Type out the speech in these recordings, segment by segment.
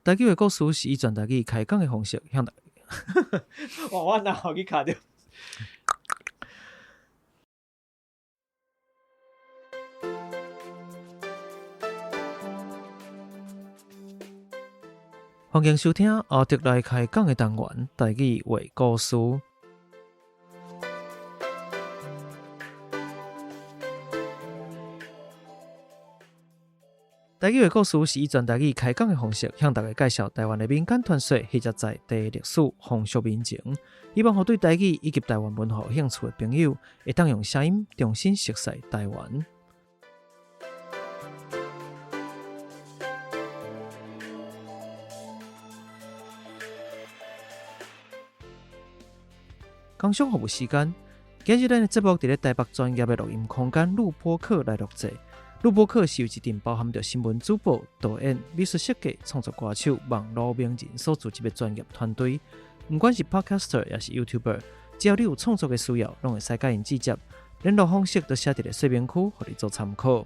台語話故事是以全台語開講的方式向大家。哇！我哪予去卡著？歡迎收聽阿德來開講的單元台語話故事。台語話故事是以全台語開講的方式，向大家介紹台灣的民間傳說或者在地歷史、風俗民情，希望予對台語以及台灣文化有興趣的朋友，會當用聲音重新熟悉台灣。工商服務時間，今日咱的節目佇咧台北專業的錄音空間錄播客來錄製。錄播客是由一陣包含著新聞主播、導演、美術設計、創作歌手、網路名人所組織的專業團隊。毋管是 Podcaster 抑是 YouTuber，只要你有創作的需要，攏會使佮𪜶接觸。聯絡方式都寫佇咧說明區，予你做參考。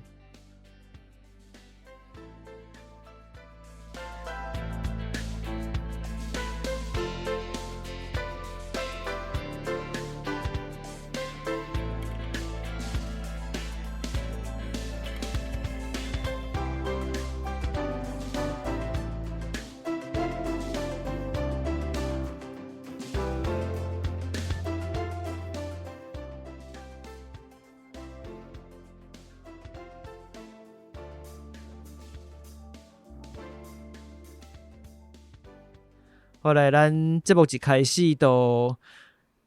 後來咱節目一開始就，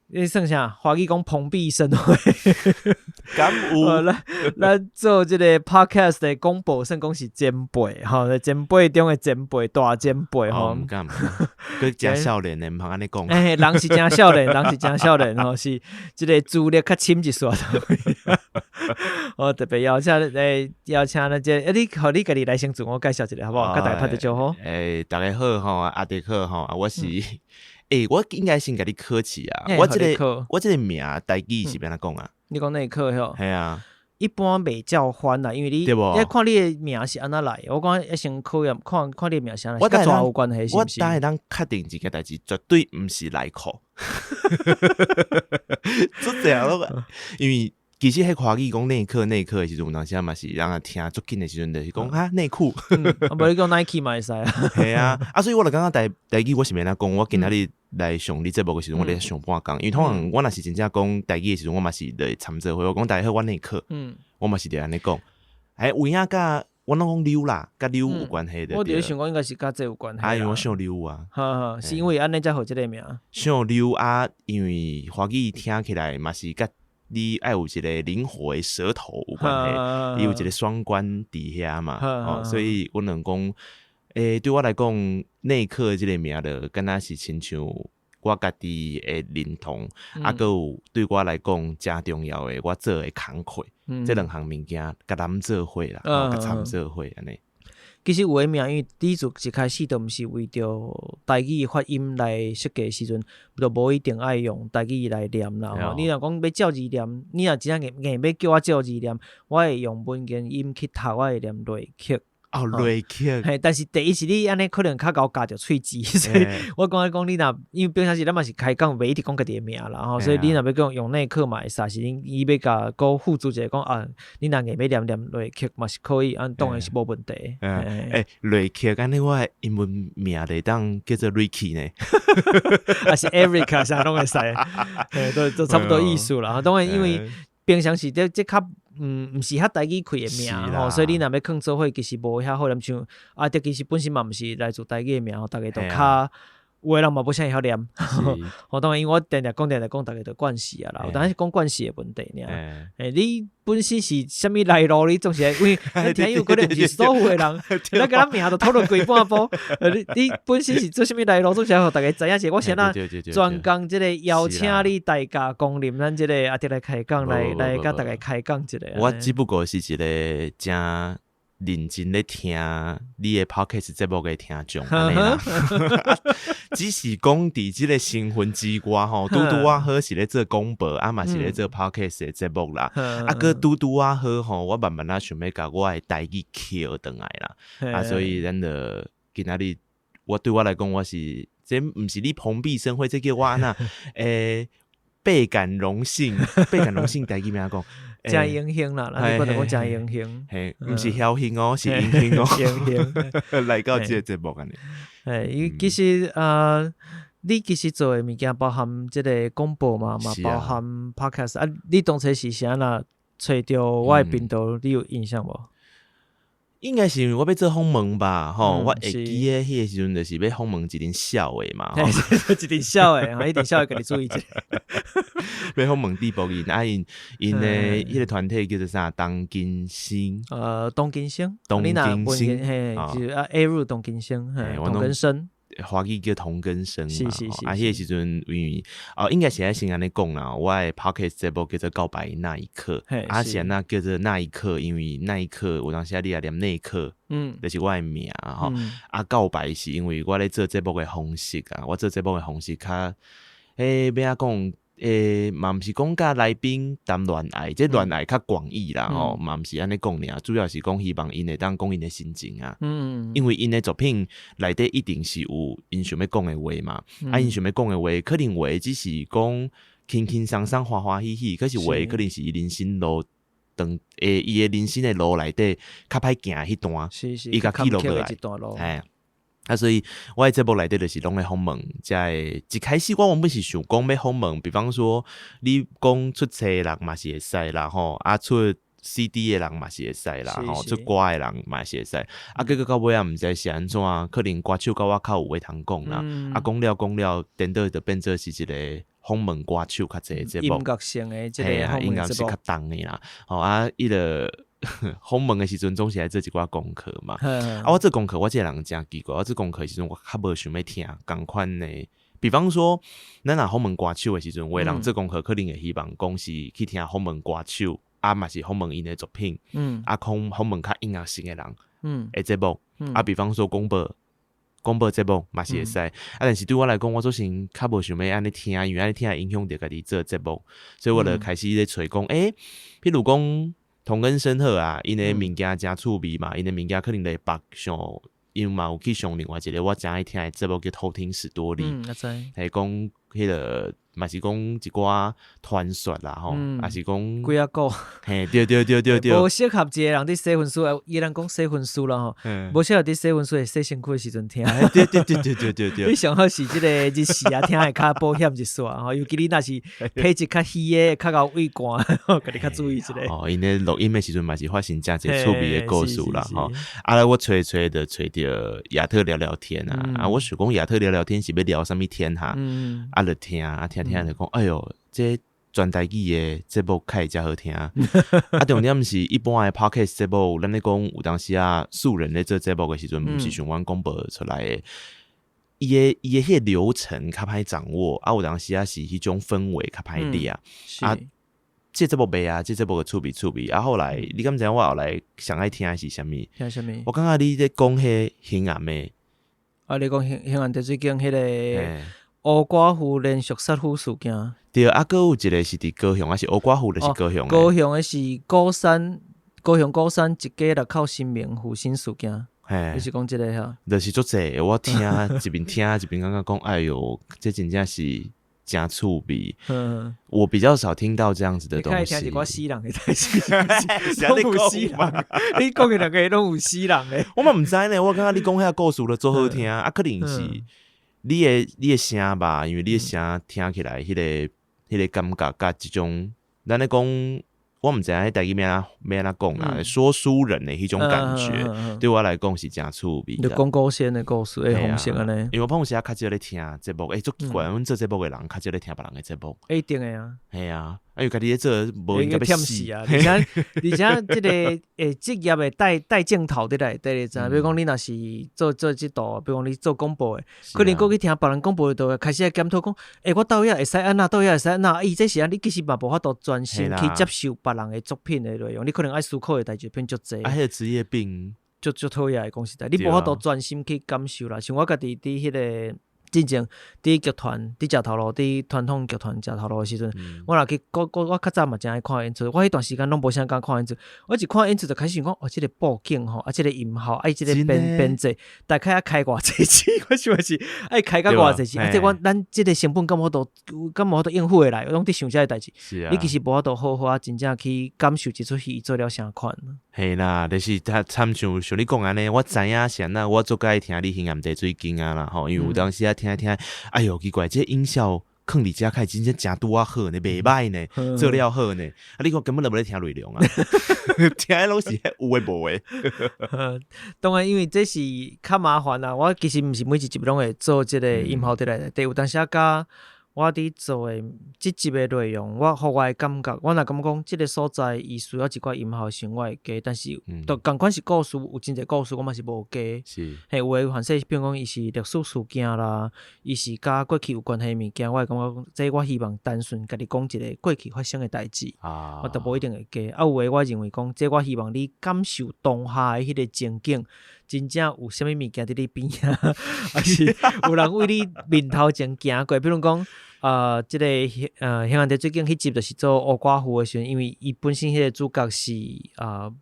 你算啥？華語講蓬蓽生輝，敢有？咱做這个 podcast 的廣播算講是前輩吼，前輩中的前輩，大前輩吼。毋敢，閣誠少年的，毋通按呢講。欸，人是誠少年，人是誠少年吼，是這个資歷較深一撮。我特別邀請，欸，邀請咱這個，欸，你，予你家己來先自我介紹一下，好無好？佮大家拍個招呼。欸，大家好吼，阿德好吼，我是，欸，我應該先共你考試啊。我這個名台語是欲按怎講啊？你講內克吼？嘿啊。一般袂照翻啦，因為你，你看你的名是按怎來？我講愛先考驗，看看你的名是按怎，佮蛇有關係是毋是？我會當確定一件代誌，絕對毋是內褲。足濟人攏，因為。其實彼華語講內克內克的時陣，有當時嘛是人啊聽足緊的時陣，就是講哈內褲。無你講 Nike 嘛會使啊。嘿啊，啊所以我就感覺台語我是欲按怎講，我今仔日來上你節目的時陣，我咧想半工，因為通常我若是真正講台語的時陣，我嘛是會參做伙，我講大家好，我內克，我嘛是著按呢講。欸，有影佮我攏講溜啦，佮溜有關係的。我佇咧想講，應該是佮這有關係。啊，因為我姓溜啊。哈哈，是因為按呢才予這个名。姓溜啊，因為華語聽起來嘛是佮。你愛有一个靈活的舌頭有關係，伊有一个雙關佇遐嘛，哦，所以阮兩講，欸，對我來講，內克這个名就敢若是親像我家己的認同，啊，閣有對我來講誠重要的，我做的工課，這兩項物件共攬做伙啦，共參做伙按呢。其實有的名，因為你自一開始就毋是為著台語發音來設計的時陣，就無一定愛用台語來念啦。吼，你若講欲照字念，你若真正硬硬欲叫我照字念，我會用文言音去讀，我會念內克。哦，內克。嘿，但是第一是你按呢可能較𠢕咬著喙齒，所以我感覺講你若因為平常時咱嘛是開講，袂一直講家己的名啦吼，所以你若欲講用內克嘛會使，是恁伊欲共閣附註一下講啊，你若硬欲念念內克嘛是可以，按當然是無問題。欸，內克按呢我的英文名就會當叫做 Ricky 呢，抑是 Eric 啥攏會使，嘿，都差不多意思啦。當然因為平常時這較。毋是遐台語開的名吼，所以你若欲囥做伙，其實無遐好念。像阿德其實本身嘛毋是來自台語的名吼，逐家都較有的人嘛無啥會曉念。吼，當然因為我定定講定定講，逐家都慣勢啊啦。當然是講慣勢的問題爾。欸，你本身是啥物來路？你總是因為咱聽有可能毋是所有的人，咱共咱名都討論規半晡。你本身是做啥物來路？總是愛予逐家知影者。我先啊，專工這个邀請你大駕光臨，咱這个阿德來開講，來來佮逐家開講一下。我只不過是一個誠認真咧聽你的 podcast 節目的聽眾，按呢啦。只是講佇這个身份之外吼，拄拄仔好是咧做廣播，啊嘛是咧做 podcast 的節目啦。啊，閣拄拄仔好吼，我慢慢仔想欲共我的台語抾轉來啦。啊，所以咱就今仔日。我對我來講，我是這毋是你蓬蓽生輝，這叫我按怎倍感榮幸，倍感榮幸，台語欲按怎講？誠榮幸啦，咱一般就講誠榮幸。嘿，毋是僥倖哦，是榮幸哦，榮幸來到這個節目按呢。嘿，伊其實啊，你其實做的物件包含這個廣播嘛，嘛包含 podcast 啊。你當初是按怎揣著我的頻道，你有印象無？應該是因為我欲做訪問吧，吼，我會記得彼個時陣就是欲訪問一陣痟的嘛，一陣痟的，一定痟的，家己注意者。欲訪問智博𪜶，啊𪜶的彼個團體叫做啥？東金星。東金星。東金星，嘿，就啊，A 入東金星，同根生。華語叫同根生嘛，是。啊，彼個時陣因為哦，應該是愛先按呢講啦，我的 podcast 節目叫做告白那一刻，啊是按怎叫做那一刻？因為那一刻有當時啊，你也念那一刻，就是我的名吼。啊，告白是因為我咧做節目的方式啊，我做節目的方式較，欲按怎講？嘛毋是講佮來賓談戀愛，這戀愛較廣義啦吼，嘛毋是按呢講爾，主要是講希望𪜶會當講𪜶的心情啊。因為𪜶的作品內底一定是有𪜶想欲講的話嘛，啊，𪜶想欲講的話，可能有的只是講輕輕鬆鬆、歡歡喜喜，可是有的可能是伊人生路長，伊的人生的路內底較歹行彼段，伊共記錄落來，嘿。啊，所以我的節目內底就是攏會訪問，才會一開始我原本是想講欲訪問，比方說你講出冊的人嘛是會使啦吼，啊出 CD 的人嘛是會使啦吼，出歌的人嘛是會使。啊，結果到尾仔毋知是按怎，可能歌手佮我較有話通講啦。啊，講了講了，顛倒就變做是一個訪問歌手較濟的節目。音樂性的這個訪問節目，是較重的啦。吼啊，彼個訪問的時陣總是愛做一寡功課嘛。啊，我做功課，我這個人誠奇怪，我做功課的時陣，我較無想欲聽仝款的。比方說，咱若訪問歌手的時陣，有的人做功課可能會希望講是去聽訪問歌手，啊嘛是訪問𪜶的作品，啊，訪問較音樂性的人，的節目。啊，比方說廣播廣播節目嘛是會使。啊，但是對我來講，我做先較無想欲按呢聽，因為按呢聽會影響著家己做節目，所以我就開始咧揣講，譬如講同根生好啊，𪜶的物件誠趣味嘛，𪜶的物件可能會北上，𪜶嘛有去上另外一個我誠愛聽的節目叫偷聽史多利，係講彼個嘛是講一寡傳說啦吼，抑是講鬼仔故，嘿，對對對對對，無適合一個人佇洗身軀，伊人講洗身軀啦吼，無適合佇洗身軀洗身軀的時陣聽，對對對對對對對，你上好是這個日時啊，聽會較保險一絲吼，尤其你若是體質較虛的，較𠢕畏寒，家己較注意一下。哦，𪜶咧錄音的時陣嘛是發生誠濟趣味的故事啦吼，啊，我揣揣就揣著亞特聊聊天啊，啊，我想講亞特聊聊天是欲聊啥物天哈，啊，就聽啊聽聽就講，哎喲，這全台語的節目較會遮好聽，啊，重點是一般的 podcast 節目，咱咧講有當時啊，素人咧做節目的時陣，毋是像阮廣播出來的，伊的彼個流程較歹掌握，啊，有當時啊是彼種氛圍較歹掠，啊，這節目袂啊，這節目個趣味趣味，啊，後來你敢知影我後來上愛聽的是啥物？聽啥物？我感覺你咧講彼興暗的，啊，你講興暗茶水間彼個烏寡婦連續殺夫事件。對，啊，閣有一個是佇高雄，抑是烏寡婦就是高雄。高雄的是鼓山，高雄鼓山一家六口新名附身事件。你是講這個哈？就是足濟，我聽一邊聽一邊感覺講，哎喲，這真正是誠趣味。我比較少聽到這樣子的東西。你聽一寡死人的代誌，攏有死人。你講的兩個攏有死人的。我嘛毋知呢，我感覺你講彼個故事就足好聽，啊，可能是你的聲吧，因為你的聲聽起來，彼個感覺佮這種，咱咧講，我毋知影彼台語欲按怎欲按怎講啦，說書人的彼種感覺，對我來講是誠趣味。就講古仙的故事的方式按呢。因為我平常時較少咧聽節目，欸，足奇怪，阮做節目的人較少咧聽別人的節目。一定的啊。嘿啊，啊，因為家己咧做，無應該欲死啊！而且，這個職業會帶鏡頭佇內底，你知影？比如講，你若是做這道，比如講你做廣播的，可能閣去聽別人廣播的，就會開始來檢討講，欸，我佗位會使按怎，佗位會使按怎？伊這是按，你其實嘛無法度專心去接受別人的作品的內容，你可能愛思考的代誌變足濟。啊，彼個職業病，足足討厭的講實在，你無法度專心去感受啦。像我家己佇彼個。之前佇劇團佇食頭路，佇傳統劇團食頭路的時陣，我若去，我較早嘛誠愛看演出，我彼段時間攏無啥敢看演出，我一看演出就開始想講，哦，這個布景吼，啊，這個音效，啊，這個編編制，大概愛開偌濟錢，我想的是愛開到偌濟錢，啊，這我咱這個成本敢有法度，敢有法度應付會來，攏佇想這个代誌。你其實無法度好好啊，真正去感受這齣戲做了啥款。嘿啦，就是他參像像你講按呢，我知影是按怎，我足佮意聽你興岩茶水間啊啦吼，因為有當時啊聽聽，哎喲奇怪，這個音效囥佇遮開真正誠拄仔好呢，袂䆀呢，做了好呢，啊你看根本就無咧聽內容啊，聽的攏是彼有的無的。當然，因為這是較麻煩啦。我其實毋是每一集攏會做這個音效佇內底，有當時啊佮我佇做的這集的內容，我予我的感覺，我若感覺講這个所在伊需要一寡音效時，我會加，但是都仝款是故事，有真濟故事我嘛是無加。嘿，有的凡勢，比如講伊是歷史事件啦，伊是佮過去有關係的物件，我會感覺講，這我希望單純共你講一个過去發生的代誌，我都無一定會加。啊，有的我認為講，這我希望你感受當下的彼个情景，真正有啥物物件佇你邊仔，抑是有人為你面頭前行過，比如講，這个興安茶水間彼集就是做烏寡婦的時陣，因為伊本身彼个主角是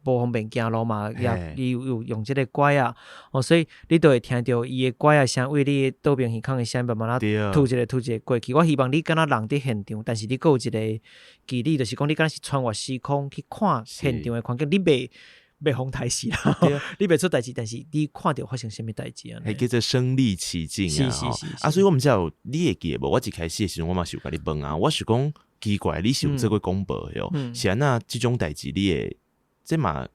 無方便行路嘛，也伊有用這个拐仔，哦，所以你就會聽著伊的拐仔聲，為你倒邊耳孔的聲慢慢仔吐一个吐一个過去。我希望你敢若人佇現場，但是你閣有一个距離，就是講你敢若是穿越時空去看現場的環境，你袂予刣死啦，你袂出代誌，但是你看著發生啥物代誌按呢？彼叫做身歷其境啊！啊，所以我毋知道你會記得無？我一開始的時陣，我嘛是有共你問啊，我是講奇怪，你是有做過廣播的哦？是按怎這種代誌你會這嘛？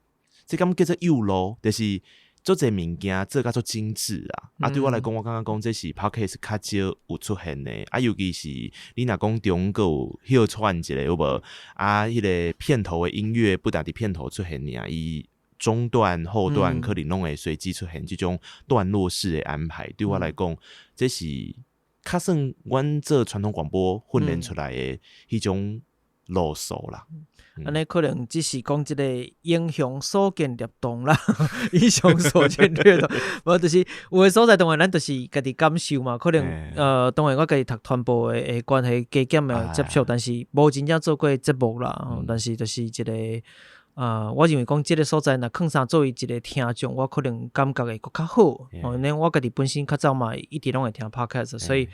這敢叫做幼路？就是做這物件做甲足精緻啊！啊，對我來講，我感覺講這是 Podcast 較少有出現的啊，尤其是你若講中閣有歇喘一下有無？啊，彼个片頭的音樂不但佇片頭出現爾，伊中段、後段可能攏會隨機出現這種段落式的安排。對我來講，這是較算阮做傳統廣播訓練出來的彼種路數啦。按呢可能只是講這个英雄所見略同啦，英雄所見略同。無就是有的所在，當然咱就是家己感受嘛。可能當然我家己讀傳播的關係，加減的接觸，但是無真正做過節目啦。但是就是一个我認為講這个所在，若囥啥作為一个聽眾，我可能感覺會閣較好。哦，因為我家己本身較早嘛一直攏會聽 podcast，所以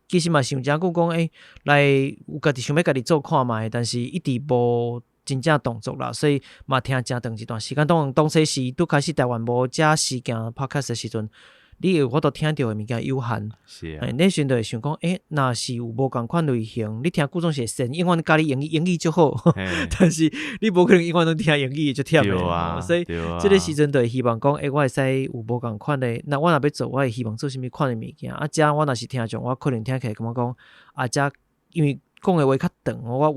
其實嘛想誠久講，來有家己想欲家己做看覓，但是一直無真正動作啦，所以嘛聽誠長一段時間。當然當初時拄開始台灣無遮時間 podcast 的時陣，你有法度聽著的物件有限。你時陣就會想講，若是有無仝款類型，你聽久總是會生，永遠佮你英語，英語足好，但是你無可能永遠攏聽英語就忝的，所以這个時陣就會希望講，我會使有無仝款的，那我若欲做，我會希望做啥物款的物件。啊，遮我若是聽眾，我可能聽起來感覺講，啊，遮因為講的話較長，我話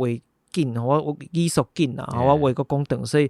緊，我語速緊啊，我話閣講長，所以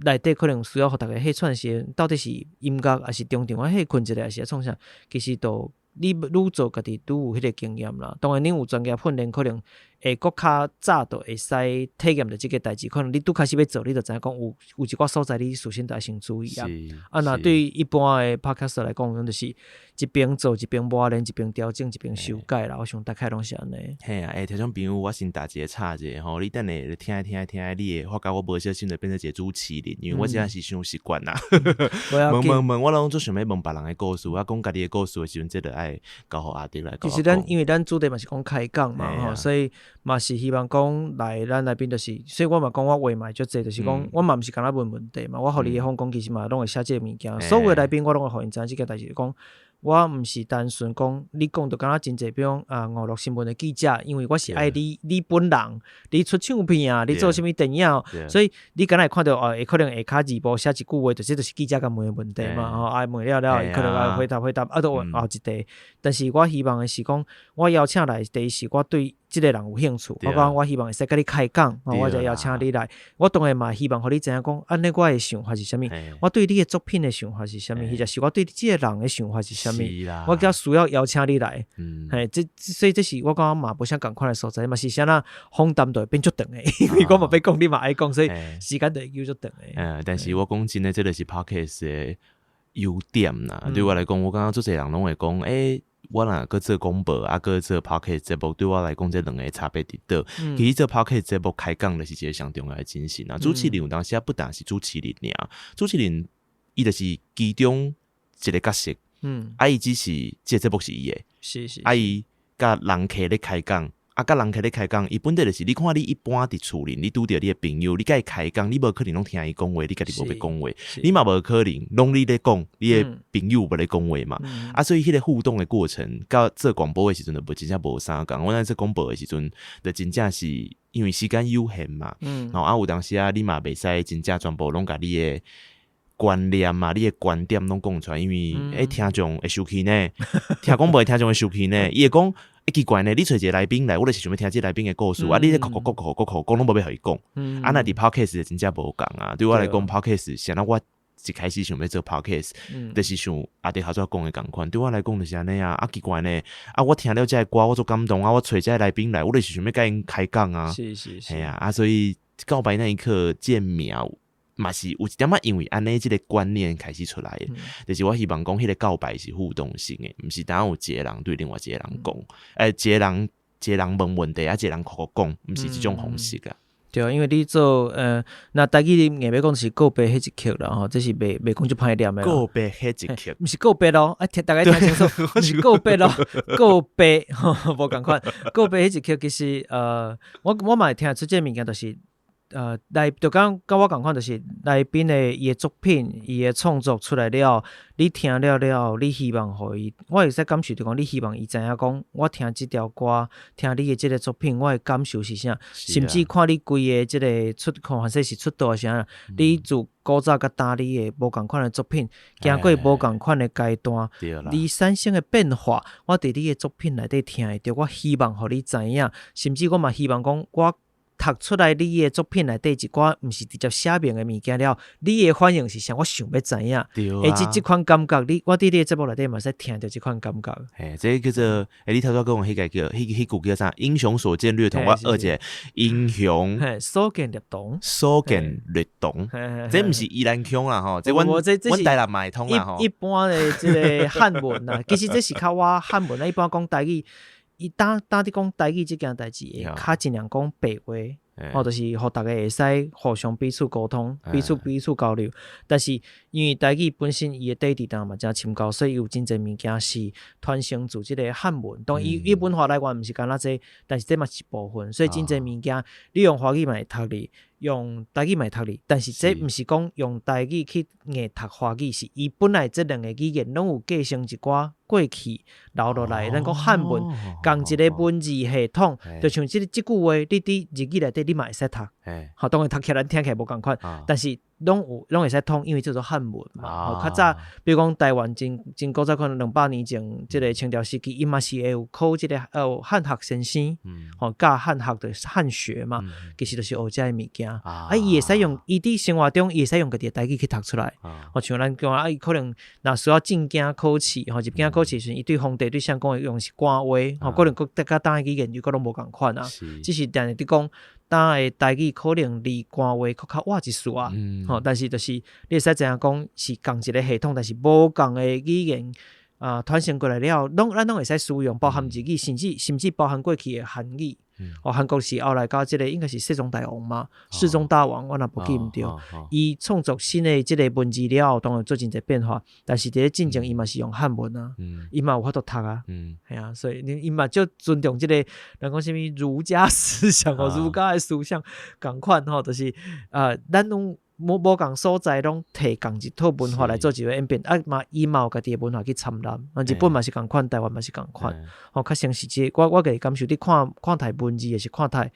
內底可能需要予逐家歇喘時，到底是音樂，抑是中場啊歇睏一下，抑是創啥？其實都你愈做家己愈有彼个經驗啦。當然，恁有專業訓練，可能會閣較早就會使體驗著這个代誌。可能你拄開始欲做，你就知影講有一寡所在，你事先著愛先注意啊。啊，若對一般的 podcast 來講，就是一邊做一邊磨練，一邊調整，一邊修改啦。我想大概攏是按呢。嘿啊，聽眾朋友，我先打一个岔者吼，你等下聽聽聽，你會發覺我無小心就變做一個主持人，因為我真正是傷習慣啦。問問問，我攏足想欲問別人的故事，啊，講家己的故事的時陣，這就愛交予阿迪來。其實咱因為咱主題嘛是講開講嘛，吼，所以嘛是希望講來咱內邊就是，所以我嘛講我話嘛足濟，就是講我嘛毋是干焦問問題嘛，我予你的訪綱其實嘛攏會寫這个物件，所有的來賓我攏會予𪜶知影這件代誌，講我毋是單純講你講著敢若真濟，比如講啊娛樂新聞的記者，因為我是愛你你本人，你出唱片啊，你做啥物電影，所以你敢若會看著哦，會可能下跤字幕寫一句話，就這就是記者共問的問題嘛，吼，啊問了了，伊可能愛回答回答，啊都後一題。但是我希望的是講，我邀請來第一是我對這个人有興趣，我講我希望會使佮你開講，我就邀請你來。我當然嘛希望予你知影講，按呢我的想法是啥物，我對你的作品的想法是啥物，或者是我對這个人的想法是啥物，我較需要邀請你來。嘿，這所以這是我感覺嘛無啥仝款的所在，嘛是啥那訪談就會變足長的，因為我嘛欲講，你嘛愛講，所以時間就會久足長的。但是我講真的，這个是 Podcast 的優點啦。對我來講，我感覺足濟人攏會講，我若閣做廣播啊，閣做 podcast 節目，對我來講，這兩个差別佇佗？其實做 podcast 節目開講就是一个上重要的精神啊。主持人有當時啊，不但是主持人爾，主持人伊就是其中一个角色，啊，伊只是這个節目是伊的，啊，伊佮人客咧開講。啊，佮人客咧開講，伊本底就是你看你一般佇厝裡，你拄著你的朋友，你佮伊開講，你無可能攏聽伊講話，你家己無欲講話，你嘛無可能攏你咧講，你的朋友無咧講話嘛。啊，所以彼个互動的過程，佮做廣播的時陣就無真正無相仝。阮咧做廣播的時陣，就真正是因為時間有限嘛，吼啊有當時啊，你嘛袂使真正全部攏共你的觀念啊，你的觀點攏講出來，因為欸聽眾會生氣呢，聽廣播的聽眾會生氣呢，伊會講。欸，奇怪呢，你揣一个來賓來，我就是想欲聽這个來賓的故事，啊，你咧哭哭哭哭哭哭，講攏無欲予伊講。啊，若佇 podcast 就真正無仝啊。對我來講，podcast 啥人我一開始想欲做 podcast，就是像阿弟頭拄仔講的仝款。對我來講就是按呢啊，啊奇怪呢，啊我聽了這个歌，我足感動啊，我揣這个來賓來，我就是想欲佮𪜶開講啊。嘿啊，啊所以告白那一刻這名嘛是有一點仔因為按呢這个觀念開始出來的，就是我希望講彼个告白是互動性的，毋是單有一个人對另外一个人講，欸，一个人一个人問問題啊，一个人哭哭講，毋是這種方式啊。對啊，因為你做若台語你硬欲講是告白彼一刻啦吼，這是袂講足歹念的。告白彼一刻，毋是告別咯，啊聽逐家聽清楚，毋是告別咯，告白無仝款。告白彼一刻其實我嘛會聽出這个物件，就是來就講佮我仝款，就是來賓的伊的作品，伊的創作出來了，你聽了了後，你希望予伊，我會使感受著講，你希望伊知影講，我聽這條歌，聽你的這个作品，我的感受是啥，甚至看你規个這个出，看還是是出道啥，你自古早佮今你的無仝款的作品，經過無仝款的階段，你產生的變化，我佇你的作品內底聽會著，我希望予你知影，甚至我嘛希望講我讀出來你的作品內底一寡毋是直接寫明的物件了，你的反應是啥？我想欲知影。欸，這款感覺，你我佇你的節目內底嘛會使聽著這款感覺。嘿，這個叫做，欸，你頭拄仔講彼个叫，彼句叫啥？英雄所見略同，我學一下英雄所見略同，所見略同。這毋是宜蘭腔啦吼，這阮阮台南嘛會通啦吼。一般的這个漢文啦，其實這是較倚漢文啦。一般講台語。伊當當佇講台語這件代誌，會較盡量講白話，吼，就是予逐家會使互相彼此溝通、彼此彼此交流。但是因為台語本身伊的底佇當嘛誠深厚，所以有真濟物件是傳承自這个漢文。當然伊伊文化來源毋是干焦這，但是這嘛是一部分。所以真濟物件，你用華語嘛會讀哩，用台語嘛會讀哩。但是這毋是講用台語去硬讀華語，是伊本來這兩个語言攏有繼承一寡過去留落來，咱講漢文仝一个文字系統，就像這個這句話，你佇日語內底你嘛會使讀，吼，當然讀起來聽起來無仝款，但是攏有攏會使通，因為叫做漢文嘛。吼，較早比如講台灣真真古早可能200年前，這个清朝時期，伊嘛是會有考這个漢學先生，吼教漢學的漢學嘛，其實就是學這个物件。啊，伊會使用伊佇生活中，伊會使用家己的台語去讀出來。吼，像咱講啊，伊可能若需要進京考試，吼入京考試時，伊對皇帝對啥講會用是官話，吼可能閣佮當的語言又閣攏無仝款啊。只是定定佇講，當的台語可能離官話閣較倚一絲啊，吼，但是就是你會使知影講是仝一个系統，但是無仝的語言啊，傳承過來了，攏咱攏會使使用，包含日語，甚至包含過去的韓語。哦，韓國是後來佮這个應該是世宗大王嘛，世宗大王，我若無記毋著，伊創作新的這个文字了後，當然做真濟變化，但是佇咧進前伊嘛是用漢文啊，伊嘛有法度讀啊，係啊，所以伊嘛足尊重這个人講啥物儒家思想哦，儒家的思想仝款吼，就是咱攏無仝所在攏提仝一套文化來做一個演變，啊嘛伊嘛有家己的文化去參納，啊日本嘛是仝款，台灣嘛是仝款，吼較像是這個，我家己感受，你看看待文字，抑是看待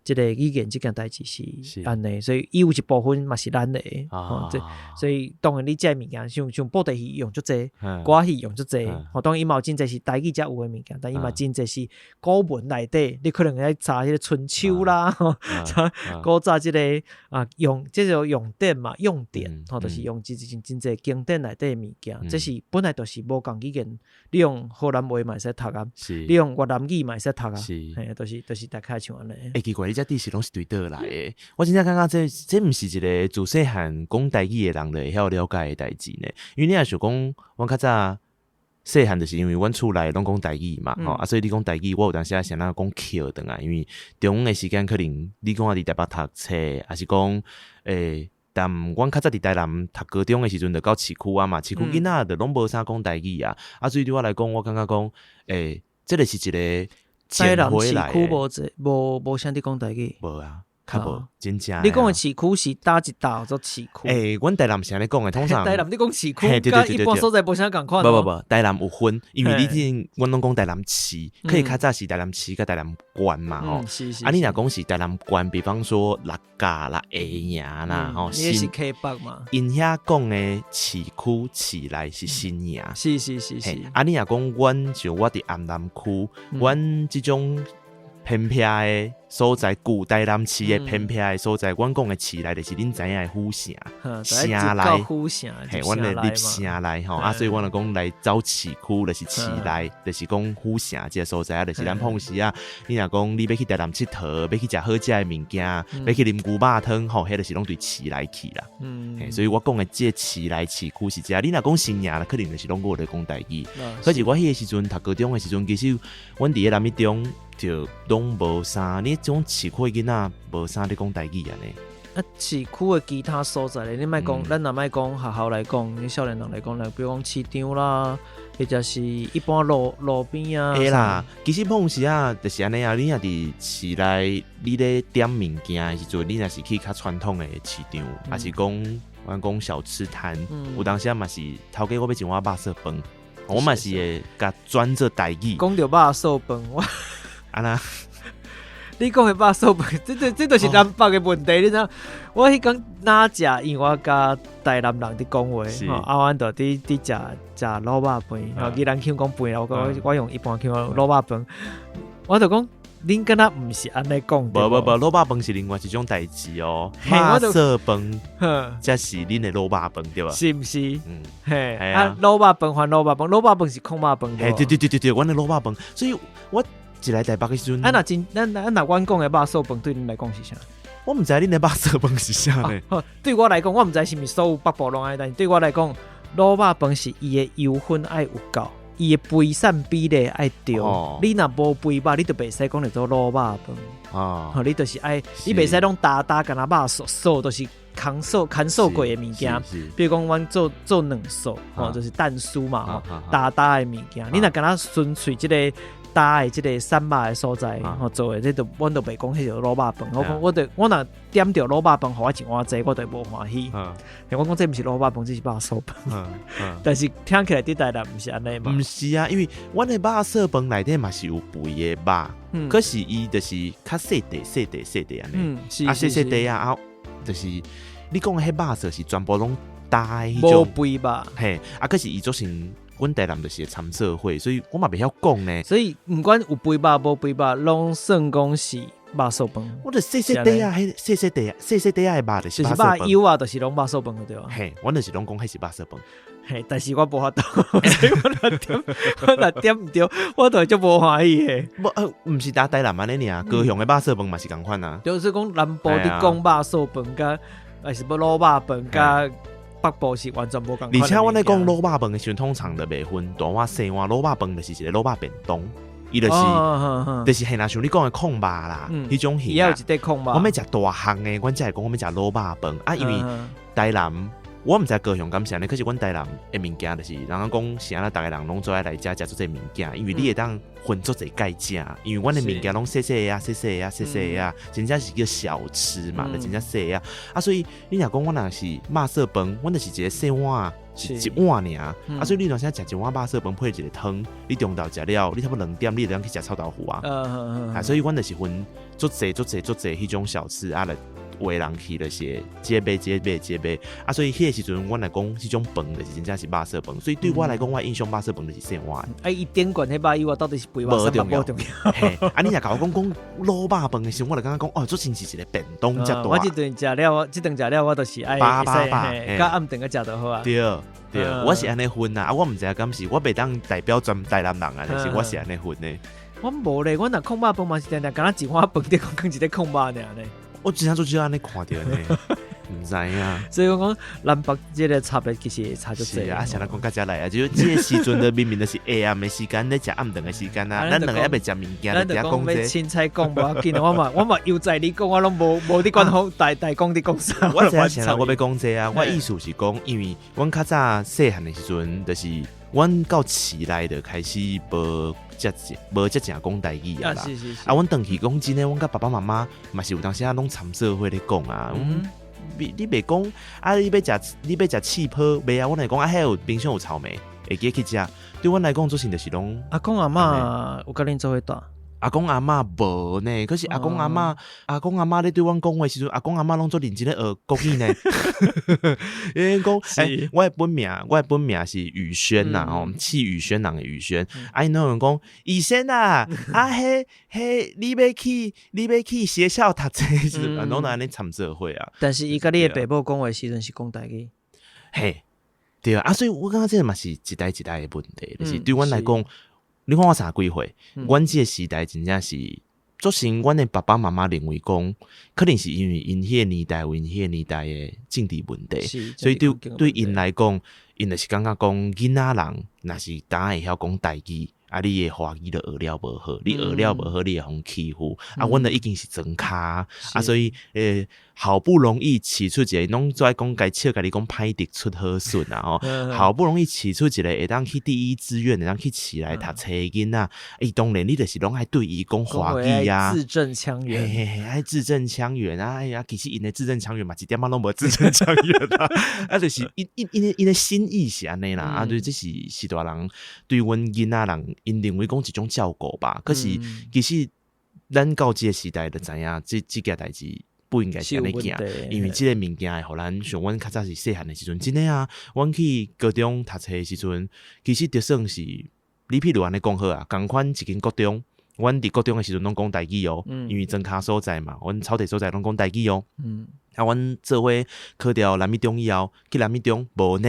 這个語言這件代誌是按呢，所以伊有一部分嘛是咱的，吼，這所以當然你這个物件，像像布袋戲用足濟，歌戲用足濟，吼，當然伊嘛有真濟是台語才有的物件，但伊嘛真濟是古文內底，你可能愛查彼个春秋啦，查古早這个啊用這個用典嘛，用典，吼，就是用真真真濟經典內底的物件，這是本來就是無仝語言，你用河南話嘛會使讀啊，你用越南語嘛會使讀啊，嘿，就是大概像按呢。欸，奇怪，你這知識攏是對佗來的？我真正感覺這這毋是一个自細漢講台語的人就會曉了解的代誌呢。因為你若想講，阮較早細漢就是因為阮厝內攏講台語嘛，吼啊，所以你講台語，我有當時仔先若講抾轉來，因為中午的時間可能你講我佇台北讀冊，抑是講但阮較早佇台南讀高中的時陣，就到市區啊嘛，市區囡仔就攏無啥講台語啊，啊，所以對我來講，我感覺講，這個是一個台南市撿回來的區無這無無啥佇講台語。無啊，較無，真正。你講的市區是佗一搭做市區？阮台南是按呢講的，通常台南你講市區，嘿對對對佮一般所在無啥仝款。無無無，台南有分，因為你聽，阮攏講台南市，可以較早是台南市佮台南縣嘛，吼。啊，你若講是台南縣，比方說六甲啦、下營啦，吼，你是溪北嘛？𪜶遐講的市區市內是新營。啊，你若講阮像我佇安南區，阮這種偏僻的所在，舊台南市的偏僻的所在，阮講的市內就是恁知影的府城，城內，府城，嘿，阮會入城內吼，啊，所以阮就講來走市區，就是市內，就是講府城這个所在啊，就是咱碰時啊，你若講你欲去台南𨑨迌，欲去食好食的物件，欲去啉牛肉湯，吼，彼就是攏對市內去啦。所以我講的這個市內市區是這，你若講新營，可能就是攏閣有咧講台語。可是我彼個時陣讀高中的時陣，其實阮佇咧南一中就攏無啥，你這種市區的囡仔無啥咧講台語按呢。啊，市區的其他所在咧，你莫講，咱若莫講學校來講，你少年人來講，來比如講市場啦，或者是一般路路邊啊。會啦，其實碰時啊，就是按呢啊，你若佇市內，你咧點物件的時陣，你若是去較傳統的市場，抑是講阮講小吃攤，有當時啊嘛是頭家我欲一碗肉燥飯，我嘛是會共轉做台語。講著肉燥飯，我按呢？你講的肉燥飯，這就是南北的問題，你知影？我彼工若食，因為我佮台南人佇講話，啊，阮就佇佇食食滷肉飯，吼，宜蘭腔講飯啦，我講我用一般腔滷肉飯，我就講恁敢若毋是按呢講？無無無，滷肉飯是另外一種代誌哦。肉燥飯，才是恁的滷肉飯對無？是毋是？嗯，嘿，啊，滷肉飯還滷肉飯，滷肉飯是炕肉飯。嘿，對對對對對，阮的滷肉飯，所以我一來台北的時陣，啊，若真，咱咱若阮講的肉燥飯對恁來講是啥？我毋知恁的肉燥飯是啥呢？對我來講，我毋知是毋是所有北部攏按呢，但是對我來講，滷肉飯是伊的油份愛有夠，伊的肥瘦比例愛對。你若無肥肉，你就袂使講叫做滷肉飯。哦，你就是愛，你袂使攏焦焦，敢若肉素素，就是空素、乾素過的物件。比如講，阮做做卵素，吼，就是蛋酥嘛，吼，焦焦的物件。你若敢若純粹這個焦的這個瘦肉的所在，吼做的，這就阮就袂講彼個滷肉飯。我講，我就我若點著滷肉飯，予我一碗這，我就無歡喜。我講這毋是滷肉飯，這是肉燥飯。但是聽起來佇台南毋是按呢嘛？毋是啊，因為阮的肉燥飯內底嘛是有肥的肉，可是伊就是較細塊、細塊、細塊按呢。啊，細細塊啊，啊，就是你講的彼肉燥是全部攏焦的彼種。無肥肉。嘿，啊，可是伊做成。阮台南就是會摻做伙，所以我嘛袂曉講呢。所以毋管有肥肉無肥肉，攏算講是肉燥飯。我就細細塊啊，彼細細塊啊，細細塊啊的肉就是肉燥飯。肉啊，就是攏肉燥飯對無？嘿，阮就是攏講彼是肉燥飯。嘿，但是我無法度，所以我若點，我若點毋著，我就會足無歡喜的。無，毋是焦台南按呢爾，高雄的肉燥飯嘛是仝款啊。就是講南部佇講肉燥飯，佮還是欲滷肉飯，佮北部是完全無仝款。而且阮咧講滷肉飯的時陣，通常就袂分大碗細碗，滷肉飯就是一個滷肉便當，伊就是就是嘿，若像你講的炕肉啦，彼種型。伊有一塊炕肉。我欲食大項的，阮才會講我欲食滷肉飯啊，因為台南我毋知高雄敢是按呢，可是阮台南的物件就是，人家講是按呢，逐个人攏做愛來遮食足濟物件，因為你會當分足濟蓋食，因為阮的物件攏細細啊、細細啊、細細啊，真正是叫小吃嘛，就真正細啊。啊，所以你若講阮若是肉燥飯，阮就是一個細碗，是一碗爾。啊，所以你若啥食一碗肉燥飯配一個湯，你中晝食了，你差不多2點，你會當去食臭豆腐啊。啊，所以阮就是分足濟、足濟、足濟彼種小吃啊來。有的人去就是這買這買這買啊，所以彼個時陣，阮來講，彼種飯就是真正是肉燥飯，所以對我來講，我印象肉燥飯就是細碗。啊，伊頂懸彼肉油啊，到底是肥肉無重要。嘿，啊，你若共我講講滷肉飯的時陣，我就感覺講哦，這真是一個便當遮大。我這頓食了，這頓食了，我就是愛飽飽飽，到暗頓仔食就好啊。對對，我是按呢分啊，啊，我毋知影敢是我袂當代表全台南人啊，但是我是按呢分的。阮無咧，阮若炕肉飯嘛是定定敢若一碗飯，頂懸囥一個炕肉爾呢。我真正做少按呢看著呢，毋知影。所以講南北這個差別其實會差足濟。是啊，啥人講較遮來啊？就這個時陣的明明就是下暗的時間，咧食暗頓的時間啊，咱兩個猶未食物件，咱就講這。凊彩講無要緊，我嘛悠哉你講，我攏無佇管好大大講佇講啥。我知影啥人我欲講這啊，我意思是講，因為阮較早細漢的時陣，就是阮到市內就開始無遮無遮正講台語啊啦。啊，阮轉去講真的，阮佮爸爸媽媽嘛是有當時仔攏摻做伙咧講啊。你袂講啊？你欲食刺泡袂啊？阮會講啊，彼有冰箱有草莓，會記得去食。對阮來講，做成就是攏阿公阿嬤有佮恁做伙住？阿公阿嬤無呢，可是阿公阿嬤，阿公阿嬤咧對阮講話時陣，阿公阿嬤攏足認真咧學國語呢。𪜶講，欸，我的本名是宇軒呐，吼，氣宇軒昂的宇軒。啊，𪜶攏講宇軒啊，啊，彼彼你欲去學校讀冊時陣，攏按呢摻做伙啊。但是伊佮你的爸母講話時陣是講台語。嘿，對啊，啊，所以我感覺這個嘛是一代一代的問題，就是對阮來講。你看我三十幾歲，阮這個時代真正是，做成阮的爸爸媽媽認為講，可能是因為𪜶彼個年代有𪜶彼個年代的政治問題，所以對𪜶來講，𪜶就是感覺講囡仔人若是當會曉講台語，啊，你的華語就學了無好，你學了無好，你會予欺負。啊，阮就已經是莊跤，啊，所以好不容易飼出一個，攏做愛講共笑共你講歹竹出好筍啊吼，好不容易飼出一個會當去第一志願，會當去市內讀冊的囡仔，伊當然你就是攏愛對伊講華語啊，字正腔圓，嘿嘿嘿，愛字正腔圓啊！哎呀，其實𪜶的字正腔圓嘛，一點仔攏無字正腔圓啊，啊，就是𪜶的心意是按呢啦，啊，對，這是序大人對阮囡仔人，𪜶認為講一種照顧吧。可是其實咱到這個時代就知影，這件代誌不應該是按呢行，因為這個物件會予咱像阮較早是細漢的時陣，真的啊，阮去高中讀冊的時陣，其實就算是你譬如按呢講好啊，仝款一間國中，阮佇國中的時陣攏講台語哦，因為莊跤所在嘛，阮草地所在攏講台語哦。啊，阮做伙考著南一中以後，去南一中無呢，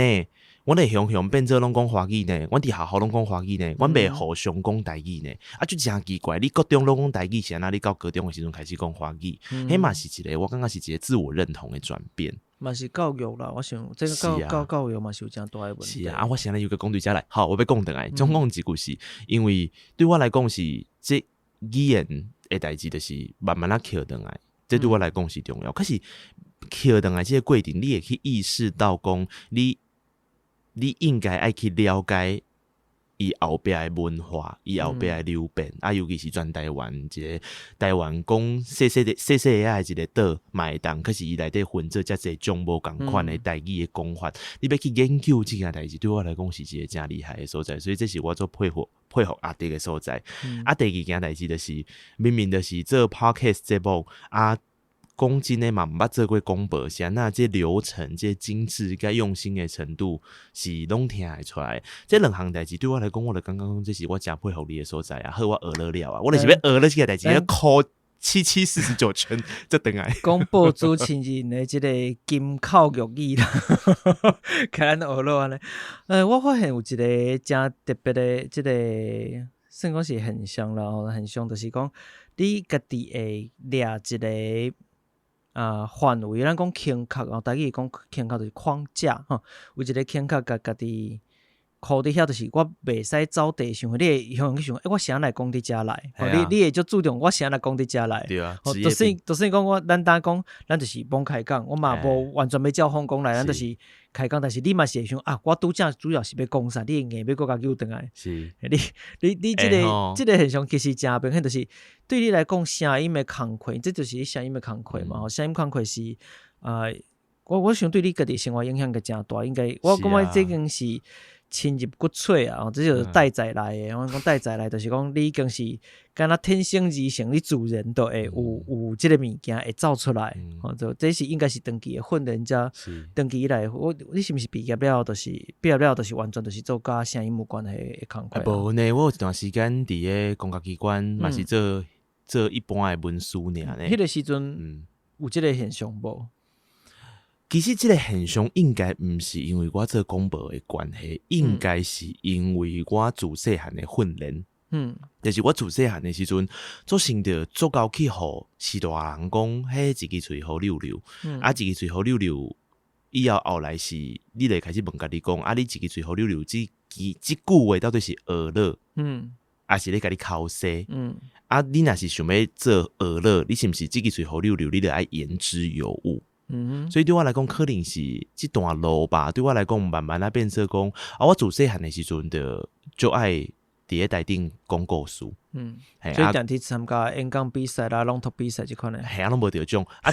阮會雄雄變做攏講華語呢，阮佇學校攏講華語呢，阮袂互相講台語呢。啊，就誠奇怪，你國中攏講台語是按怎？你到高中的時陣開始講華語，彼嘛是一個我感覺是一個自我認同的轉變。嘛是教育啦，我想這個教育嘛是有誠大的問題。是啊，啊，我現在又閣講對遮來，好，我欲講轉來，總共一句是，因為對我來講是這語言的代誌，就是慢慢仔抾轉來，這對我來講是重要。可是抾轉來這個過程，你會去意識到講，你應該愛去了解伊後壁的文化，伊後壁的流變，啊，尤其是全台灣一個台灣講細細的細細仔的一個島，嘛會當，可是伊內底分做遮濟種無仝款的台語的講法，你欲去研究這件代誌，對我來講是一個誠厲害的所在，所以這是我足佩服阿弟的所在。啊，第二件代誌就是，明明就是做 podcast 節目啊。講真的嘛，毋捌做過廣播，是按怎這流程、這精緻佮用心的程度是攏聽會出來。這兩項代誌對我來講，我就感覺講這是我誠佩服你的所在啊。好，我學了了啊，我就是欲學了這個代誌，箍七七四十九圈才轉來。廣播主持人的這個金口玉語啦，共咱學落按呢。我發現有一個誠特別的這個，算講是現象啦，吼，現象就是講你家己會掠一個啊範圍，咱講框框哦，台語講框框就是框架吼，有一個框框共家己箍佇遐，就是我袂使走地想，你會雄雄去想，欸，我啥來講佇遮來？你會足注重我啥來講佇遮來？對啊，就是講我咱當講，咱就是罔開講，我嘛無完全欲照風講來，咱就是開講，但是你嘛是會想啊，我拄則主要是欲講啥？你會硬欲閣共揪轉來？是，你這個現象其實誠明顯，就是對你來講，聲音的工課，這就是你聲音的工課嘛。聲音工課是啊，我想對你家己生活影響個誠大，應該我感覺這已經是深入骨髓啊！這就是帶在來的。我講帶在來，就是講你已經是敢若天生而成，你自然都會有這個物件會走出來。吼，就這是應該是長期的訓練才長期以來，我你是毋是畢業了，就是畢業了，就是完全就是做佮聲音有關係的工課？無呢，我有一段時間佇個公家機關嘛是做一般的文書爾呢。彼個時陣有這個現象無？其實這個現象應該毋是因為我做廣播的關係，應該是因為我自細漢的訓練。就是我自細漢的時陣，做成著足夠去予序大人講，彼一支喙好溜溜，啊，一支喙好溜溜，以後後來是你就開始問家己講，啊，你一支喙好溜溜，這句這句話到底是學樂，抑是咧共你剾洗？啊，你若是想欲做學樂，你是毋是這支喙好溜溜，你著愛言之有物？所以對我來講，可能是這段路吧。對我來講，慢慢仔變做講，啊，我自細漢的時陣就足愛佇咧台頂講故事。所以定去參加演講比賽啦、朗讀比賽這款的。嘿啊，攏無得獎。啊，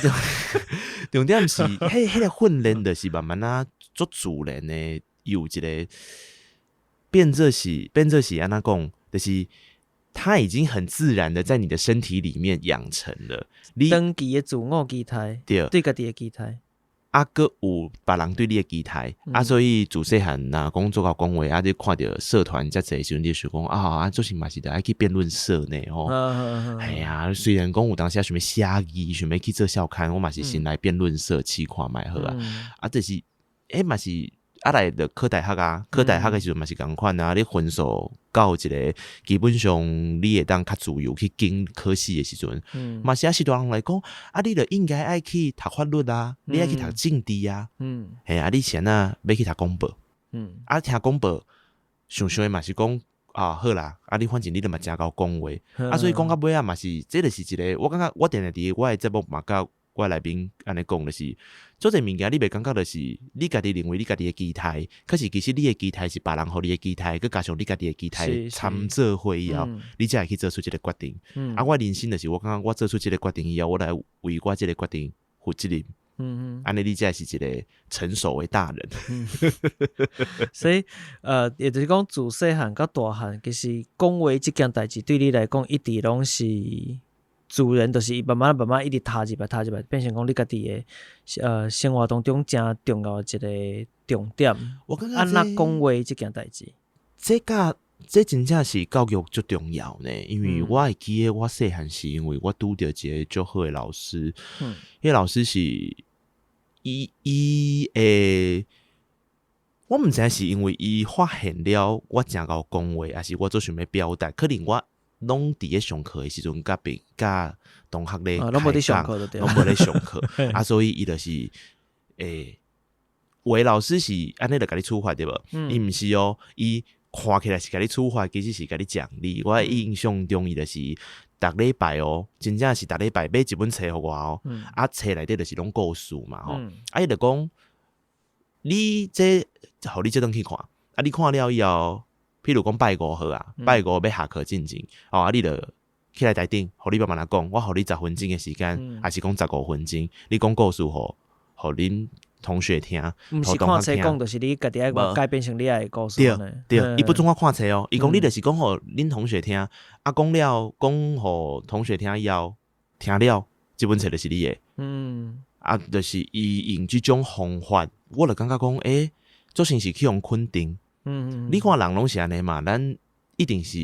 重點是，彼個訓練就是慢慢仔足自然的，有一個變做是按怎講，就是它已經很自然的在你的身體裡面養成了。你長期的自我期待，對家己的期待。啊，閣有別人對你的期待，啊，所以自細漢若講做到講話，啊，你看著社團遮濟時陣，你就想講啊，啊，做啥嘛是著愛去辯論社呢吼。哎呀，雖然講有當時想欲寫字，想欲去做校刊，我嘛是先來辯論社試看覓好啊。啊，就是，彼嘛是啊來著考大學啊，考大學的時陣嘛是仝款啊，你分數到一個基本上你會當較自由去揀科系的時陣，嘛是啊，序大人來講，啊，你著應該愛去讀法律啊，你愛去讀政治啊，嘿啊，你是按怎欲去讀廣播？啊，聽廣播想想的嘛是講啊，好啦，啊，你反正你都嘛誠𠢕講話，啊，所以講到尾仔嘛是，這就是一個，我感覺我定定佇我的節目嘛佮我來賓按呢講，就是做這物件，你袂感覺就是你家己認為你家己的期待，可是其實你的期待是別人予你的期待，閣加上你家己的期待參做伙以後，你才會去做出這個決定。啊，我人生就是我感覺我做出這個決定以後，我來為我這個決定負責任。按呢你才是一個成熟的大人。所以，也就是講，自細漢到大漢，其實講話這件代誌對你來講，一直攏是自然，就是慢慢慢慢一直踏入來，踏入來，變成講你家己的生活當中誠重要的一個重點。我感覺按怎講話這件代誌，這真正是教育足重要呢，因為我會記得我細漢是因為我拄著一個足好的老師，彼個老師是伊伊會，我毋知影是因為伊發現了我誠𠢕講話，抑是我足想欲表達，可能我攏佇咧上課的時陣，佮別佮同學咧攏無佇上課就對，攏無咧上課，啊，所以伊就是有的老師是按呢就共你處罰對無？伊毋是哦，伊看起來是共你處罰，其實是共你獎勵。我印象中，伊就是逐禮拜哦，真正是逐禮拜買一本冊予我哦，啊，冊內底就是攏故事嘛吼，啊，伊就講，你這予你這轉去看，啊，你看了以後，譬如講拜五好啊，拜五欲下課進前，哦，啊，你就起來台頂，予你慢慢仔講，我予你10分鐘的時間，抑是講15分鐘，你講故事予恁同學聽，毋是看冊講，就是你家己愛改變成你愛的故事。對對，伊不准我看冊哦，伊講你就是講予恁同學聽，啊，講了講予同學聽以後，聽了，這本冊就是你的。啊，就是伊用這種方法，我就感覺講，欸，做成是去予肯定。你看人攏是按呢嘛，咱一定是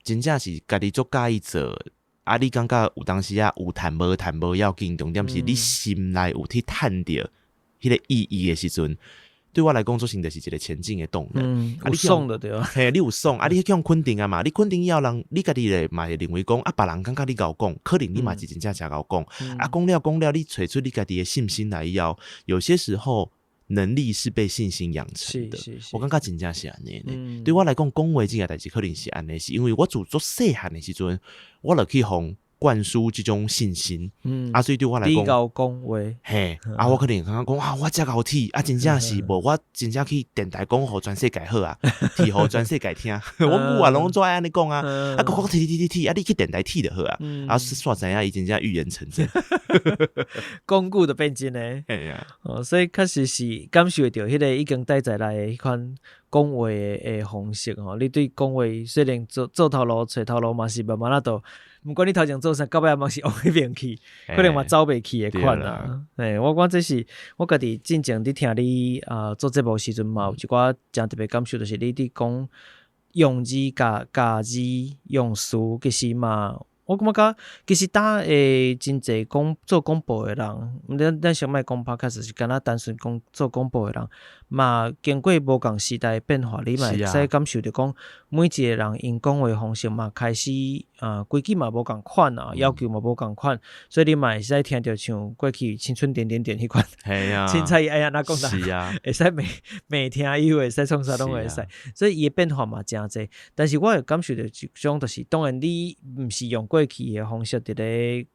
真正是家己足佮意做。啊，你感覺有當時啊有趁無趁無要緊，重點是你心內有去趁著彼個意義的時陣，對我來講，做成就是一個前進的動能。啊，有爽就對啊。嘿，你有爽，啊，你去予肯定啊嘛，你肯定以後人，你家己咧嘛會認為講，啊，別人感覺你𠢕講，可能你嘛是真正誠𠢕講。啊，講了講了，你揣出你家己的信心來以後，有些時候能力是被信心養成的。我感覺真正是按呢呢。對我來講，講話這件代誌可能是按呢，是因為我自足細漢的時陣，我就去予灌輸這種信心。啊，所以對我來講，你𠢕講話，嘿，啊，我可能感覺講啊，我遮𠢕鐵，啊，真正是無，我真正去電台講予全世界好啊，鐵予全世界聽。我母啊，攏總愛按呢講啊，啊，講講鐵鐵鐵鐵，啊，你去電台鐵就好啊。啊，煞知影伊真正預言成真。講久就變真的。嘿啊。哦，所以確實是感受會著彼個已經帶在來的彼款講話的方式吼。你對講話雖然做做頭路、揣頭路嘛是慢慢仔都，毋管你頭前做啥，到尾嘛是往彼邊去，可能嘛走袂去的款啦。嘿，我感覺這是我家己進前佇聽你啊做節目時陣嘛，有一寡誠特別感受，就是你佇講用字咬咬字用詞，其實嘛，我感覺講其實搭會真濟講做廣播的人，咱咱先莫講 podcast，是敢若單純講做廣播的人，嘛經過無仝時代變化，你嘛會使感受著講，每一個人𪜶講話方式嘛開始啊規矩嘛無仝款啊，要求嘛無仝款，所以你嘛會使聽著像過去青春點點點彼款，凊彩伊愛按怎講啦，會使罵罵聽伊會使創啥攏會使，所以伊的變化嘛誠濟。但是我會感受著一種，就是當然你毋是用過去的方式佇咧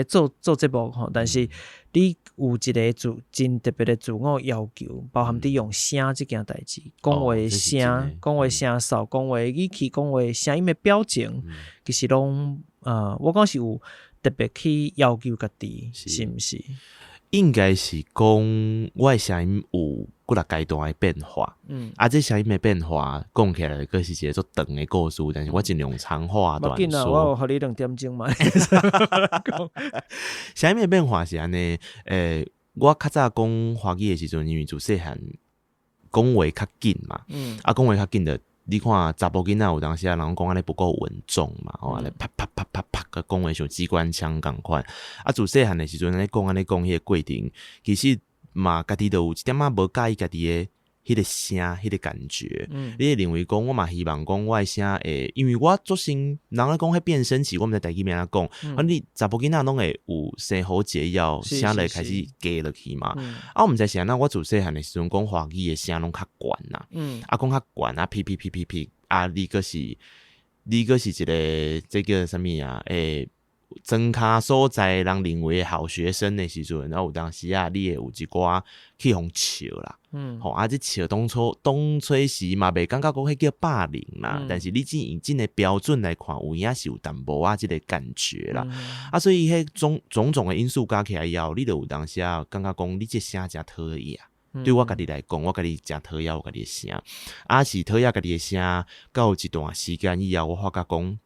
做做節目吼，但是你有一個真特別的自我要求，包含你用聲這件代誌，講話聲、講話聲調、講話語氣、講話聲音的表情，其實攏我講是有特別去要求家己，是毋是？應該是講我的聲音有幾若階段的變化，啊，這聲音的變化講起來閣是一個足長的故事，但是我盡量長話短說。我有予你2點鐘嘛。聲音的變化是按呢，我較早講華語的時陣，因為自細漢講話較緊嘛，啊，講話較緊的，你看查埔囡仔有當時啊，人講按呢不夠穩重嘛，吼，按呢啪啪啪啪啪閣講話像機關槍仝款。啊，自細漢的時陣，按呢講按呢講彼個過程，其實嘛，家己就有一點仔無佮意家己的彼個聲，彼個感覺。你會認為講，我嘛希望講我的聲會，因為我做先人咧講彼變聲期，我毋知台語欲按怎講。啊，你查埔囡仔攏會有生喉結以後，聲就會開始低落去嘛。啊，我毋知是按怎，我自細漢的時陣講華語的聲攏較懸啦。啊，講較懸啊，噼噼噼噼噼，啊，你閣是一個這叫啥物啊？莊跤所在人認為的好學生的時陣，啊有當時啊，你會有一寡去予笑啦，吼啊，這笑當初時嘛袂感覺講彼叫霸凌啦，但是你只以這個標準來看，有影是有淡薄仔這個感覺啦，啊，所以彼種種種的因素加起來以後，你就有當時啊感覺講你這聲誠討厭。對我家己來講，我家己誠討厭我家己的聲，啊是討厭家己的聲，到一段時間以後，我發覺講，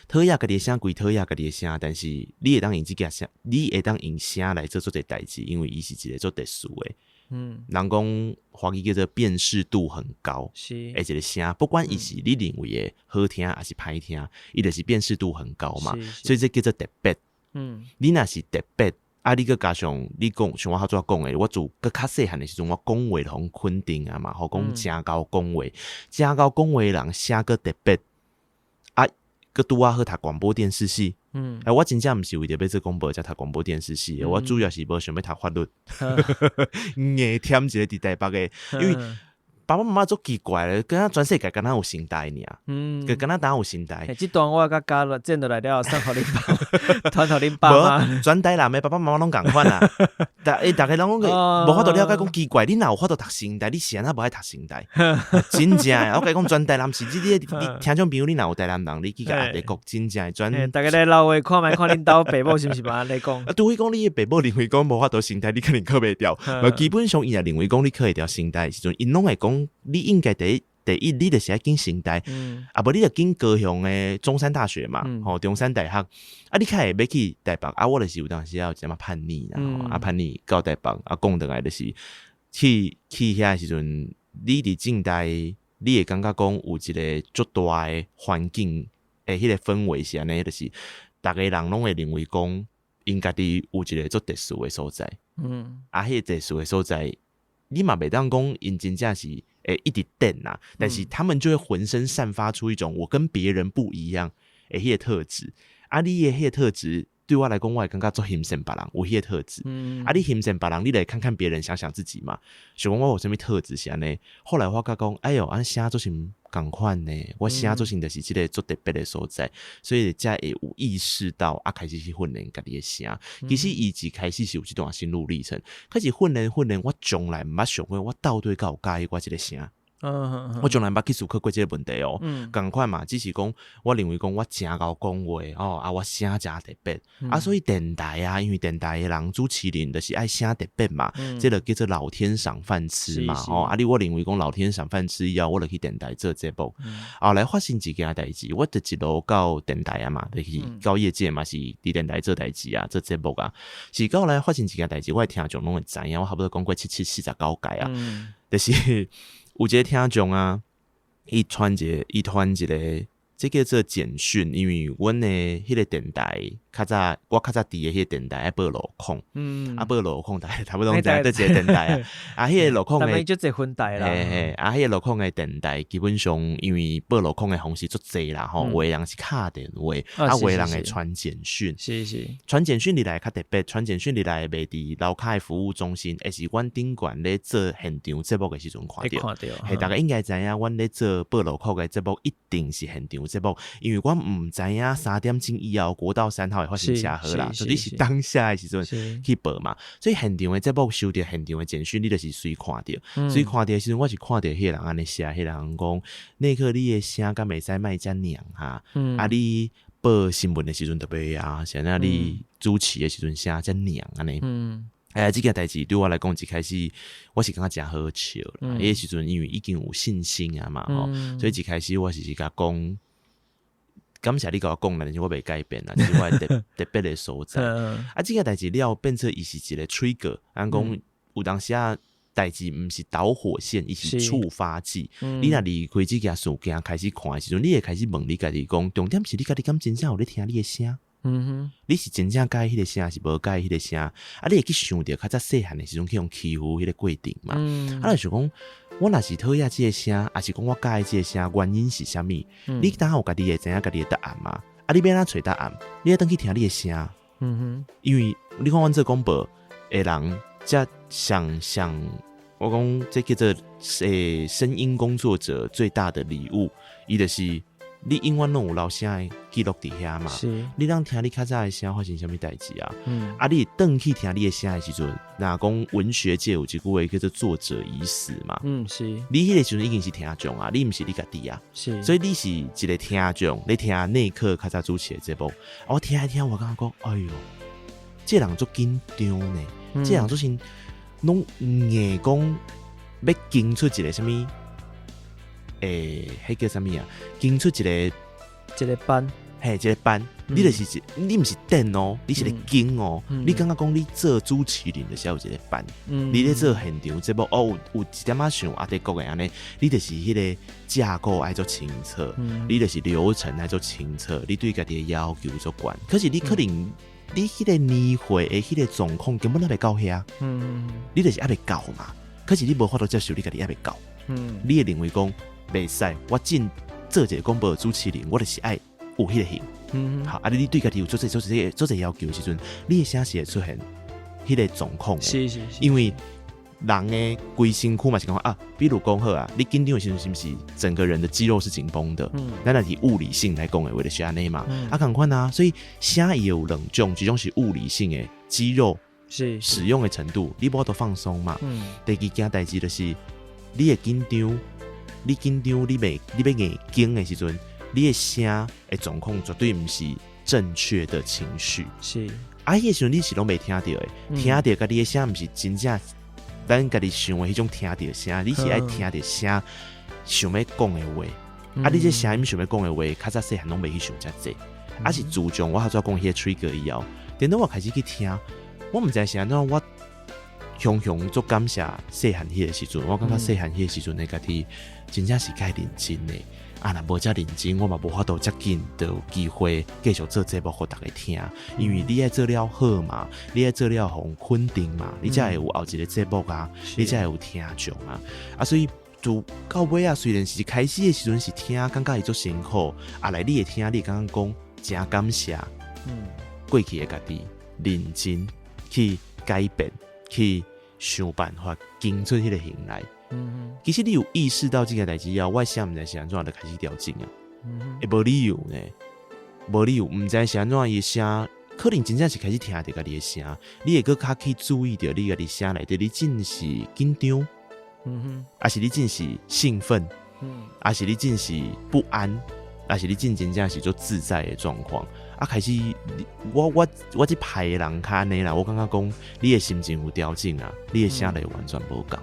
討厭家己的聲歸討厭家己的聲，但是你會當用這個聲，你會當用聲來做做一個代誌，因為伊是一個足特殊的。人講華語叫做辨識度很高，的一個聲，不管伊是你認為的好聽抑是歹聽，伊就是辨識度很高嘛，所以這叫做特別。你若是特別，啊，你閣加上你講，像我較早講的，我自閣較細漢的時陣，我講話就予肯定啊嘛，吼講誠𠢕講話，誠𠢕講話的人聲閣特別，啊，閣拄仔好讀廣播電視系。欸，我真正毋是為著欲做廣播才讀廣播電視系的，我主要是無想欲讀法律，硬忝一个佇台北的，因為爸爸媽媽足奇怪的，敢若全世界敢若有成大爾，閣敢若焦有成大。這段我閣加了剪落來了後，送予恁爸，傳予恁爸媽。全台南的爸爸媽媽攏仝款啦，逐家攏講無法度了解，講奇怪，你若有法度讀成大，你是按怎無愛讀成大？真正的，我共你講，全台南是這個，你聽眾朋友，你若有台南人，你去共阿弟講，真正的全。逐家咧老話看覓看恁兜爸母是毋是嘛按呢講？啊，除非講你的爸母認為講無法度成大，你可能考袂著。基本上伊若認為講你考會著成大的時陣，𪜶攏會講你應該第一，第一你就是愛揀成大，啊無你就揀高雄的中山大學嘛，吼中山大學。啊，你較會欲去台北，啊，我就是有當時仔有一點仔叛逆啦，啊叛逆到台北，啊講轉來就是去遐的時陣，你佇政大，你會感覺講有一個足大的環境的彼個氛圍是按呢，就是逐个人攏會認為講，𪜶家己有一個足特殊的所在，啊，彼個特殊的所在，你嘛袂當講𪜶真正是會一直電啦，但是他們就會渾身散發出一種我跟別人不一樣的彼個特質。啊，你的彼個特質對我來講，我會感覺足欣羨別人有彼個特質。啊，你欣羨別人，你來看看別人，想想自己嘛。想講我有啥物特質是按呢？後來我發覺講，哎喲，按聲做成仝款呢，我聲做成就是這個足特別的所在，所以才會有意識到啊，開始去訓練家己的聲。其實伊一開始是有這段心路歷程，可是訓練訓練，我從來毋捌想過，我到底敢有佮意我這個聲。我從來毋捌去思考過這個問題哦。仝款嘛，只是講我認為講我誠𠢕講話哦，啊，我聲誠特別，啊，所以電台啊，因為電台的人主持人就是愛聲特別嘛，這個叫做老天賞飯吃嘛，哦，啊，你我認為講老天賞飯吃以後，我就去電台做節目。後來發生一件代誌，我就一路到電台啊嘛，就是到業界嘛，是佇電台做代誌啊，做節目啊，是到後來發生一件代誌，我的聽眾攏會知影，我差不多講過七七四十九屆啊，就是有一個聽眾啊，伊傳一個，伊傳一個這叫做簡訊，因為阮的彼个電台較早，我較早佇的彼个電台愛報路況，啊報路況，大家差不多攏知影佗一个電台啊，啊彼個路況的，就這分台啦，嘿嘿，啊彼個路況的電台基本上因為報路況的方式足濟啦吼，有的人是敲電話，啊有的人會傳簡訊，傳簡訊入來較特別，傳簡訊入來袂佇樓跤的服務中心，而是阮頂懸咧做現場節目的時陣看著，嘿，大家應該知影，阮咧做報路況的節目一定是現場節目，因為阮毋知影3點鐘以後國道3號會發生車禍啦，所以你是當下的時陣去報嘛，所以現場的節目收著現場的簡訊，你就是隨看著，所以看著的時陣，我是看著彼個人按呢寫，彼個人講，內克你的聲敢會使莫遮娘哈，啊你報新聞的時陣特別啊，像啊你主持的時陣聲遮娘按呢。哎，這件代誌對我來講，一開始我是感覺誠好笑啦。彼個時陣因為已經有信心啊嘛，吼，所以一開始我是共講，感謝你共我講，但是我袂改變啦，這是我的特別的所在。啊，這件代誌了變做伊是一個 trigger，按講有當時啊，代誌毋是導火線，伊是觸發劑。你若離開這件事件開始看的時陣，你會開始問你家己講，重點是你家己敢真正有咧聽你的聲？嗯哼，你是真正佮意彼个聲，抑是無佮意彼个聲？啊，你會去想著較早細漢的時陣去予欺負彼个過程嘛？啊，就想講，我若是討厭這个聲，抑是講我佮意這个聲，原因是啥物？你當有家己會知影家己的答案嗎？啊，你欲按怎揣答案？你愛轉去聽你的聲。因為你看阮做廣播的人，才想想，我講這叫做聲音工作者最大的禮物，伊就是。你永遠攏有留聲的記錄佇遐嘛？你當聽你較早的聲發生啥物代誌啊？啊，你轉去聽你的聲的時陣，若講文學界有一句話叫做“作者已死”嘛。你彼個時陣已經是聽眾啊，你毋是你家己啊。所以你是一個聽眾，你聽內克較早主持的節目，我聽一聽，我感覺講，哎喲，這個人足緊張呢，這個人足像攏硬講欲經出一個啥物。彼叫啥物啊？經出一個一個班，嘿，一個班，你就是你毋是電哦，你是咧經哦。你感覺講你做主持人就是有一個班，你咧做現場節目哦，有一點仔像阿弟講的按呢，你就是彼個架構愛足清楚，你就是流程愛足清楚，你對家己的要求足懸。可是你可能你彼個年歲的彼個狀況根本猶未到遐，你就是猶未到嘛。可是你無法度接受你家己猶未到，你會認為講，袂使，我進做一個廣播主持人，我就是愛有彼個型。好，啊你你對家己有足濟足濟足濟要求的時陣，你的聲是會出現彼個狀況的。因為人的規身軀嘛是講啊，比如講好啊，你緊張的時陣是毋是整個人的肌肉是緊繃的？咱若是物理性來講的話，就是按呢嘛。啊，仝款啊，所以聲伊會有兩種，一種是物理性的肌肉使用的程度，你無法度放鬆嘛。第二件代誌就是你會緊張。你緊張，你袂，你欲硬緊的時陣，你的聲的狀況絕對毋是正確的情緒。啊，彼個時陣你是攏袂聽著的，聽著家己的聲毋是真正咱家己想的彼種聽著聲，你是愛聽著聲想欲講的話。啊，你這聲音想欲講的話，較早細漢攏袂去想遮濟。啊，是自從我拄才講彼個 trigger 以後，等到我開始去聽，我毋知是按怎我。雄雄足感謝細漢彼個時陣，我感覺細漢彼個時陣的家己真正是較認真的。啊，若無遮認真，我嘛無法度遮緊就有機會繼續做節目予大家聽。因為你愛做了好嘛，你愛做了予肯定嘛，你才會有後一個節目啊，你才會有聽眾啊。啊，所以就到尾啊，雖然是開始的時陣是聽，感覺伊足辛苦，啊來你會聽，你會感覺講誠感謝過去的家己認真去改變。去想辦法經出彼個型來。其實你有意識到這件代誌以後，我聲毋知是按怎就開始調整啊。會無理由呢，無理由，毋知是按怎伊的聲，可能真正是開始聽著家己的聲，你會閣較去注意著你家己聲內底，你真是緊張，抑是你真是興奮，抑是你真是不安，抑是你真真正是足自在的狀況。啊，開始我這派的人較按呢啦，我感覺講你的心情有調整啊，你的聲就會完全無仝。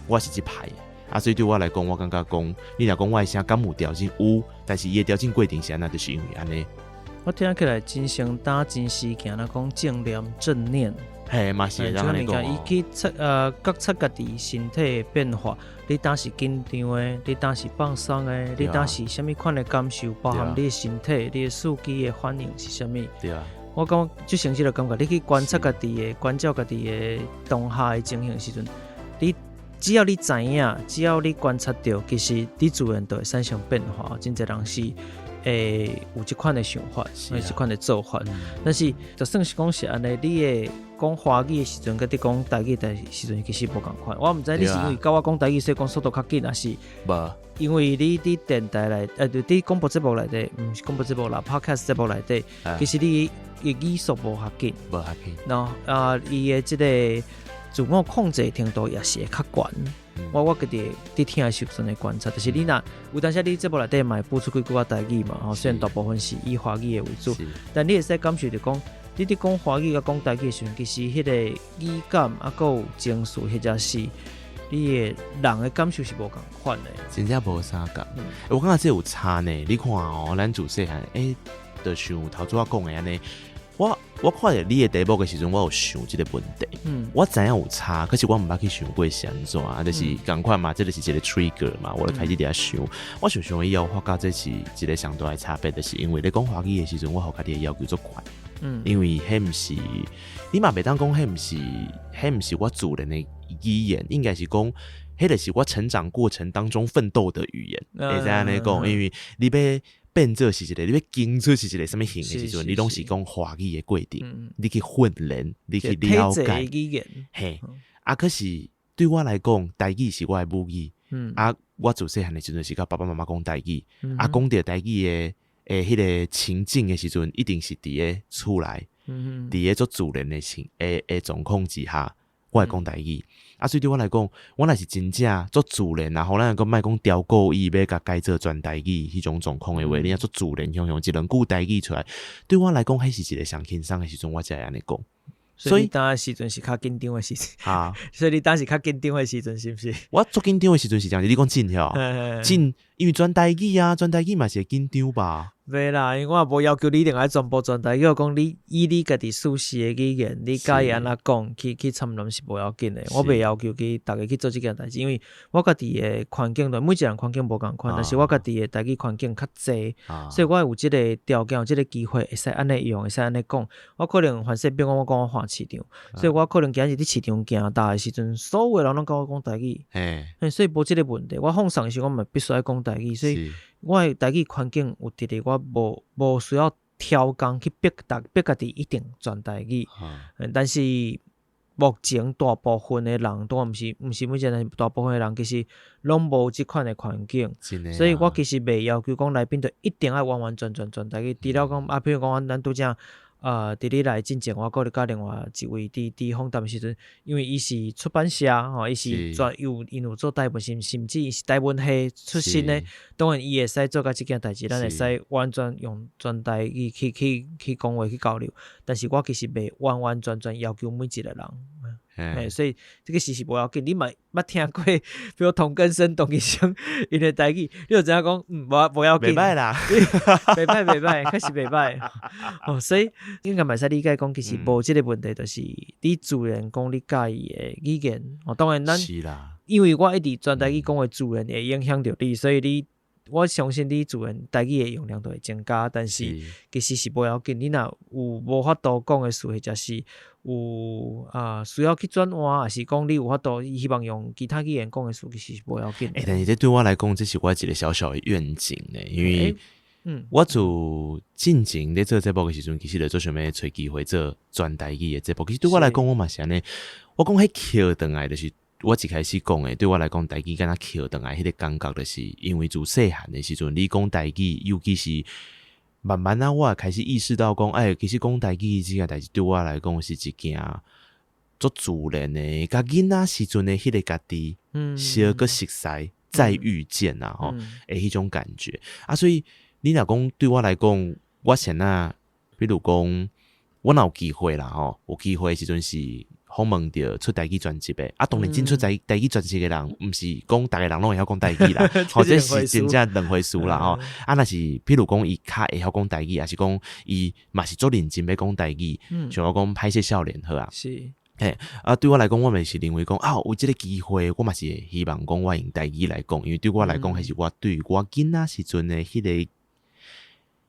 我是這派的，啊，所以對我來講，我感覺講，你若講我的聲敢有調整，有，但是伊的調整過程是按怎，就是因為按呢。我聽起來真相當真實，行來講正念正念。嘿，嘛是會當按呢講。伊去覺察家己身體的變化，你當時緊張的，你當時放鬆的，你當時啥物款的感受，包含你的身體、你的四肢的反應是啥物？對啊。我感覺就像這個感覺，你去觀察家己的、關照家己的當下的情形時陣，你只要你知影，只要你觀察著，其實你自然就會產生變化。真濟人是會有這款的想法，有這款的做法。但是就算是講是按呢，你會講華語的時陣，佮你講台語的時陣，其實無仝款。我毋知你是因為佮我講台語，所以講速度較緊，還是無？因為你佇電台內，就佇廣播節目內底，毋是廣播節目啦，Podcast 節目內底，其實你的語速無遐緊，無遐緊。然後啊，伊的這個自我控制程度也是會較懸。我家己佇聽的時陣的觀察，就是你若有當時你節目內底嘛會補出幾句仔台語嘛，吼，雖然大部分是以華語的為主，但你會使感受著講，你佇講華語佮講台語的時陣，其實彼個語感啊，閣有情緒，或者是你的人的感受是無仝款的。真正無相仝。我感覺這有差呢。你看哦，咱自細漢，就像頭拄仔講的按呢，我看著你的題目的時陣，我有想這個問題。我知影有差，可是我毋捌去想過是按怎，就是仝款嘛，這個是一個 trigger 嘛，我就開始佇遐想。我想想以後，發覺這是一個上大的差別，就是因為咧講華語的時陣，我予家己的要求足懸。因為彼毋是，你嘛袂當講彼毋是我自然的語言，應該是講，彼個是我成長過程當中奮鬥的語言。會使按呢講，因為你欲變做是一個，你欲經出是一個啥物型的時陣，你攏是講華語的過程，你去訓練，你去了解。嘿，啊，可是對我來講，台語是我的母語。啊，我自細漢的時陣是佮爸爸媽媽講台語，啊，講著台語的彼個情境的時陣，一定是佇咧厝內，佇咧足自然的情的狀況之下，我會講台語。啊，所以對我來講，我若是真正足自然，然後咱閣莫講刁故意欲共改做全台語彼種狀況的話，你若足自然雄雄一兩句台語出來，對我來講，彼是一個上輕鬆的時陣，我才會按呢講。所以當時陣是較緊張的時陣，所以你當時較緊張的時陣是毋是？我足緊張的時陣是這樣子，你講真吼，真，因為全台語啊，全台語嘛是會緊張吧？袂啦，因為我也無要求你一定愛全部全台語，我講你以你家己舒適的語言，你佮意按怎講，去參論是無要緊的。我袂要求去逐家去做這件代誌，因為我家己的環境，每一個人環境無仝款，但是我家己的台語環境較濟，所以我有這個條件，有這個機會會使按呢用，會使按呢講。我可能凡勢，比如講我講我換市場，所以我可能今日佇市場行搭的時陣，所有的人攏佮我講台語，所以無這個問題。我放鬆的時候，我嘛必須愛講台語，所以我的台語環境有佇咧，我無需要挑工去逼逐逼家己一定全台語。但是目前大部分的人，都毋是每一個人，大部分的人其實攏無這款的環境，所以我其實袂要求講來賓就一定愛完完全全全台語。除了講啊，比如講咱拄才佇你來進前，我閣佮另外一位佇訪談的時陣，因為伊是出版社吼，伊是專有𪜶有做台文，甚至伊是台文系出身的，當然伊會使做甲這件代誌，咱會使完全用全台語去講話去交流。但是我其實袂完完全全要求每一個人，嘿，所以這個是無要緊。你嘛捌聽過，比如童根生、董醫生𪜶的台語，你就知影講，無要緊，袂䆀啦，袂䆀袂䆀，確實袂䆀。哦，所以應該嘛會使理解講，其實無這個問題，就是你自然講你佮意的語言。哦，當然咱因為我一直全台語講話，自然會影響著你，所以你我相信你自然台語的用量就會增加。但是其實是無要緊，你若有無法度講的事，或者是有啊需要去轉換，抑是講你有法度希望用其他語言講的事，其實是無要緊。欸，但是這對我來講，這是我一個小小的願景呢，因為我自進前咧做節目的時陣，其實就足想欲揣機會做全台語的節目。其實對我來講，我嘛是按呢。我講彼抾轉來，就是我一開始講的，對我來講，台語敢若抾轉來彼個感覺，就是因為自細漢的時陣，你講台語，尤其是慢慢仔，我會開始意識到講，欸，其實講台語這件代誌對我來講是一件足自然的，佮囡仔時陣的彼個家己，相閣熟似再遇見啊，吼，的彼種感覺啊，所以你若講對我來講，我先仔，比如講，我若有機會啦，吼，有機會的時陣是訪問著出台語專輯的，啊，當然進出台語專輯的人，毋是講逐个人攏會曉講台語啦，或者是真正兩回事啦，吼。啊，若是比如講伊較會曉講台語，抑是講伊嘛是足認真欲講台語，像我講歹勢少年好啊。嘿，啊，對我來講，我嘛是認為講啊，有這個機會，我嘛是會希望講我用台語來講，因為對我來講，彼是我對我囡仔時陣的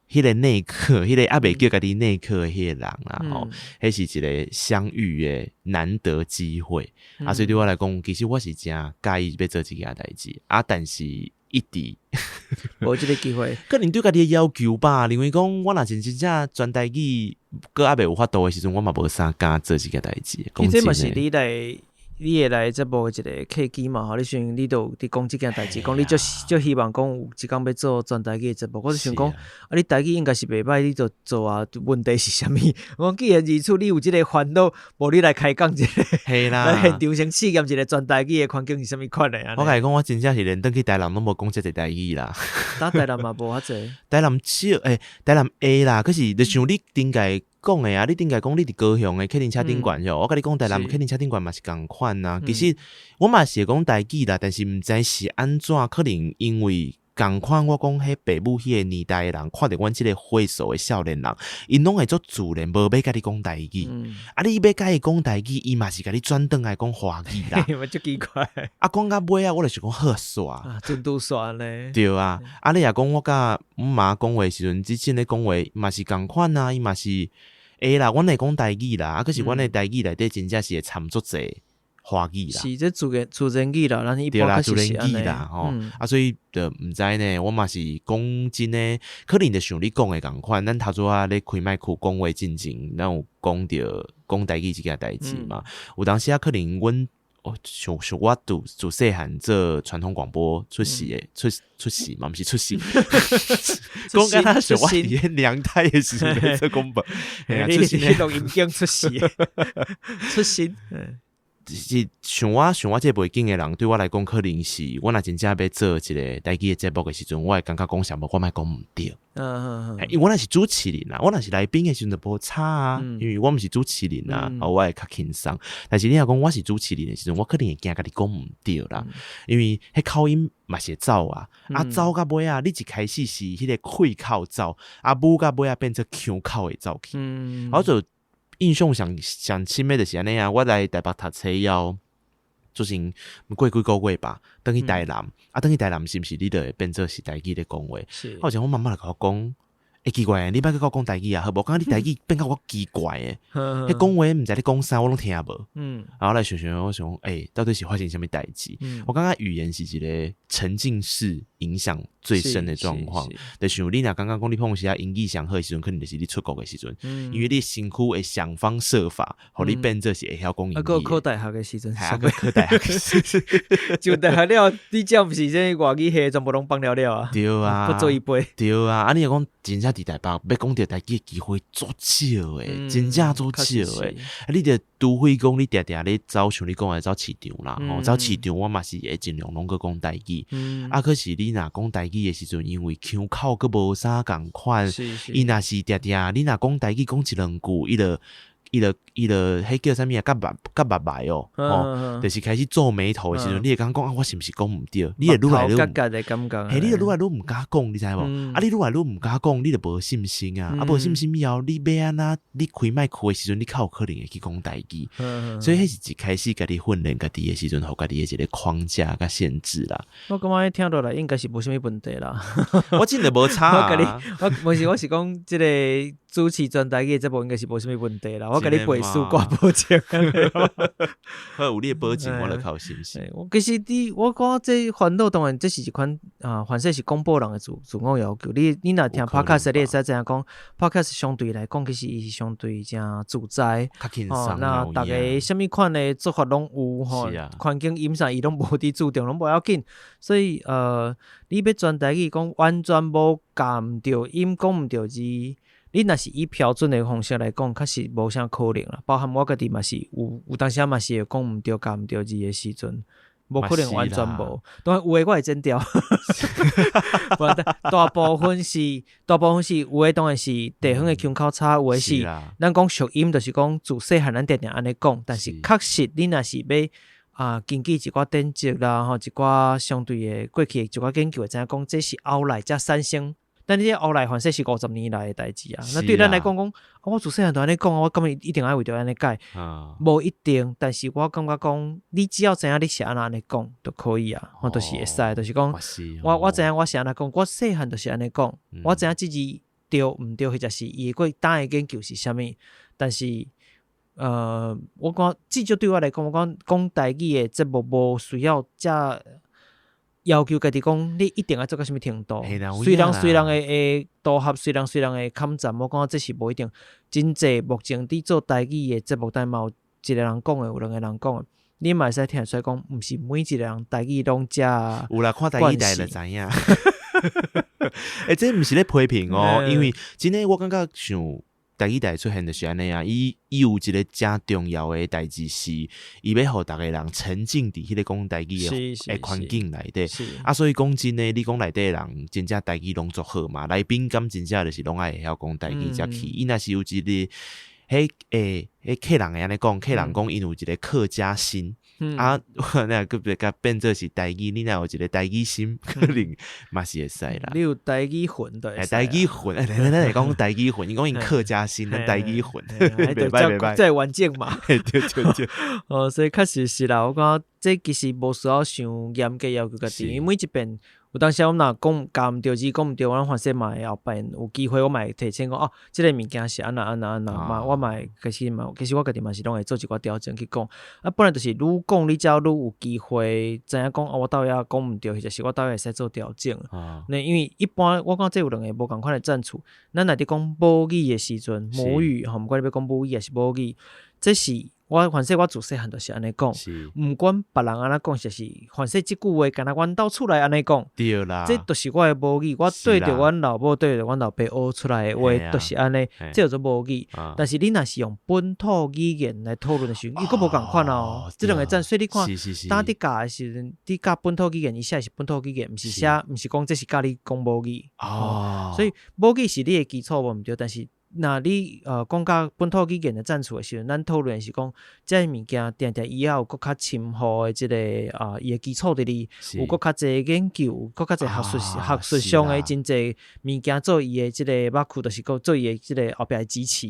彼個內刻，彼個猶未叫家己內刻的彼個人啦，吼，彼是一個相遇的難得機會。啊，所以對我來講，其實我是誠佮意欲做這件代誌，啊，但是一直無這個機會。可能對家己的要求吧，認為講我若是真正全台語，閣猶未有法度的時陣，我嘛無啥敢做這件代誌。其實嘛是你來，你會來節目的一個契機嘛，吼！你想你都有佇講這件代誌，講你足足希望講有一工欲做全台語的節目，我就想講，啊，你台語應該是袂䆀，你就做啊，問題是啥物？我講既然如此，你有這個煩惱，無你來開講一下，嘿啦，來現場先試驗一個全台語的環境是啥物款的。我共你講，我真正是連轉去台南攏無講遮濟台語啦。佇台南嘛無遐濟。台南少，欸，台南會啦，可是就像你頂擺講的啊，你頂擺講你佇高雄的客運車頂懸吼，我共你講台南客運車頂懸嘛是仝款啊。其實我嘛是會講台語啦，但是毋知是按怎，可能因為仝款，我講彼爸母彼個年代的人，看著阮這個歲數的少年人，𪜶攏會足自然，無欲共你講台語。啊，你欲共伊講台語，伊嘛是共你轉轉來講華語啦。足奇怪。啊，講到尾仔，我就想講好煞。啊，陣拄煞呢。對啊，啊，你若講我佮阮媽講話時陣，之前咧講話嘛是仝款啊，伊嘛是會啦，阮會講台語啦，啊，可是阮的台語內底真正是會摻足濟華語啦。是這自然自然語啦，咱一般自然語啦，吼，啊，所以就毋知呢，我嘛是講真的，可能就像你講的仝款，咱頭拄仔咧開麥克講話進前，咱有講著講台語這件代誌嘛，有當時仔可能阮像像我自自細漢做傳統廣播出世的，出世嘛，毋是出世，講敢若像我佇咧娘胎的時陣咧做廣播，你是去錄音間出世，出身。是像我這個背景的人，對我來講，可能是我若真正欲做一個台語的節目的時陣，我會感覺講啥物，我莫講毋對。因為我若是主持人啊，我若是來賓的時陣就無差啊，因為我毋是主持人啊，我會較輕鬆。但是你若講我是主持人的時陣，我可能會驚家己講毋對啦，因為彼口音嘛是會走啊，啊走到尾仔，你一開始是彼個氣口走，啊舞到尾仔變做腔口會走去。我就印象上上深的就是按呢啊，我來台北讀冊以後，就是過幾個月吧，轉去台南，啊，轉去台南是毋是你就會變做是台語咧講話？啊，有時我媽媽就共我講，欸，奇怪，你莫閣共我講台語啊，好無？感覺你台語變甲我奇怪的，彼講話毋知咧講啥，我攏聽無。然後來想想，我想，欸，到底是發生啥物代誌？我感覺語言是一個沉浸式影響最深的狀況。就像你若感覺講你碰時啊英語上好的時陣，可能就是你出國的時陣，因為你身軀會想方設法，予你變做是會曉講英語。啊，閣考大學的時陣，還閣考大學的時陣，上大學了，你這毋是這外語系全部攏放了了啊？對啊，不做一杯。對啊，啊，你若講真正佇台北欲講著台語的機會足少的，真正足少的。啊，你著除非講你定定咧走，像你講的走市場啦，吼，走市場我嘛是會盡量攏閣講台語。啊，可是你若講台語的時陣，因為腔口閣無啥仝款，伊若是定定你若講台語講一兩句，伊就彼叫啥物啊？結目來哦，吼，就是開始皺眉頭的時陣，你會感覺講啊，我是毋是講毋對？你會愈來愈，嘿，你就愈來愈毋敢講，你知無？啊，你愈來愈毋敢講，你就無信心啊！啊，無信心以後，你欲按怎？你開麥克的時陣，你較有可能會去講台語。所以彼是一開始家己訓練家己的時陣，予家己的一個框架佮限制啦。我感覺聽落來應該是無啥物問題啦。我真的無差。我共你，我無是我是講這個主持全台語的節目應該是無啥物問題啦。我共你背書掛保證。好，有你的保證，我就較有信心。我其實你，我感覺這煩惱當然這是一款啊，凡勢是廣播人的自我要求。你若聽 podcast，你會使知影講 podcast 相對來講，其實伊是相對誠自在。較輕鬆。那逐家啥物款的做法攏有吼，環境音啥伊攏無佇注重，攏無要緊。所以你欲全台語講完全無共毋著音，講毋著字。你若是以標準的方式來講，確實無啥可能啦。包含我家己嘛是有當時嘛是會講毋著、共毋著字的時陣，無可能完全無。當然有的我會剪掉，大部分是有的，當然是地方的腔口差，有的是咱講俗音，就是講自細漢咱定定按呢講。但是確實你若是欲啊，根據一寡典籍啦，吼，一寡相對的過去的一寡研究會知影講，這是後來才產生。但你這烏來反正是50年來的代誌啊。那對咱來講講，我自細漢就按呢講，我感覺一定愛為著按呢改，無一定。但是我感覺講，你只要知影你是按怎按呢講就可以啊，我就是會使，就是講，我知影我是按怎講，我細漢就是按呢講，我知影這字對毋對，或者是伊的過當的研究是啥物，但是，我講至少對我來講，我講講台語的節目無需要遮要求家己講，你一定愛做到啥物程度？雖然雖然會會投合，雖然雖然會抗戰，我感覺這是無一定。真濟目前佇做台語的節目，但嘛有一個人講的，有兩個人講的，你嘛會使聽會出來講，毋是每一個人台語攏遮。有啦，看台語台就知影。欸，這毋是咧批評哦，因為真的我感覺像。台語台出現就是按呢啊，伊伊有一個誠重要的代誌是，伊欲予逐个人沉浸佇彼個講台語的的環境內底。啊，所以講真的，你講內底的人真正台語攏足好嘛？來賓敢真正就是攏愛會曉講台語才去。伊若是有一個，彼欸，彼客人會按呢講，客人講𪜶有一個客家心。啊，那閣別共變做是台語，你若有一個台語心，可能嘛是會使啦。你有台語魂就會使。台語魂，欸，咱咱會講台語魂，伊講𪜶客家心，咱台語魂，袂歹袂歹，這完整嘛。對對對。哦，所以確實是啦，我感覺這其實無需要傷嚴格要求家己，因為每一遍。有當時阮若講咬毋著字，講毋著，阮反正嘛會後擺有機會，我嘛會提醒講哦，這个物件是按怎按怎按怎嘛，我嘛會其實嘛，其實我家己嘛是攏會做一寡調整去講。啊，本來就是愈講，你才愈有機會知影講哦，我佗位講毋著，或者是我佗位會使做調整。那因為一般我感覺這有兩个無仝款的戰處。咱若佇講母語的時陣，母語吼，毋管你欲講母語抑是母語，這是。我反正我自細漢就是按呢講，毋管別人按怎講，就是反正這句話，敢若阮兜厝內按呢講，對啦，這就是我的母語。我對著阮老母，對著阮老爸學出來的話，就是按呢，這叫做母語。但是你若是用本土語言來討論的時陣，伊閣無仝款哦。這兩個戰，所以你看，當佇教的時陣，佇教本土語言，伊寫的是本土語言，毋是寫，毋是講這是教你講母語。所以母語是你的基礎，無毋對，但是。若你講到本土語言的戰處的時陣，咱討論是講，這个物件定定伊猶有閣較深厚的這个啊，伊的基礎佇裡，有閣較濟研究，閣較濟學術學術上的真濟物件做伊的這个目庫，就是講做伊的這个後壁的支持。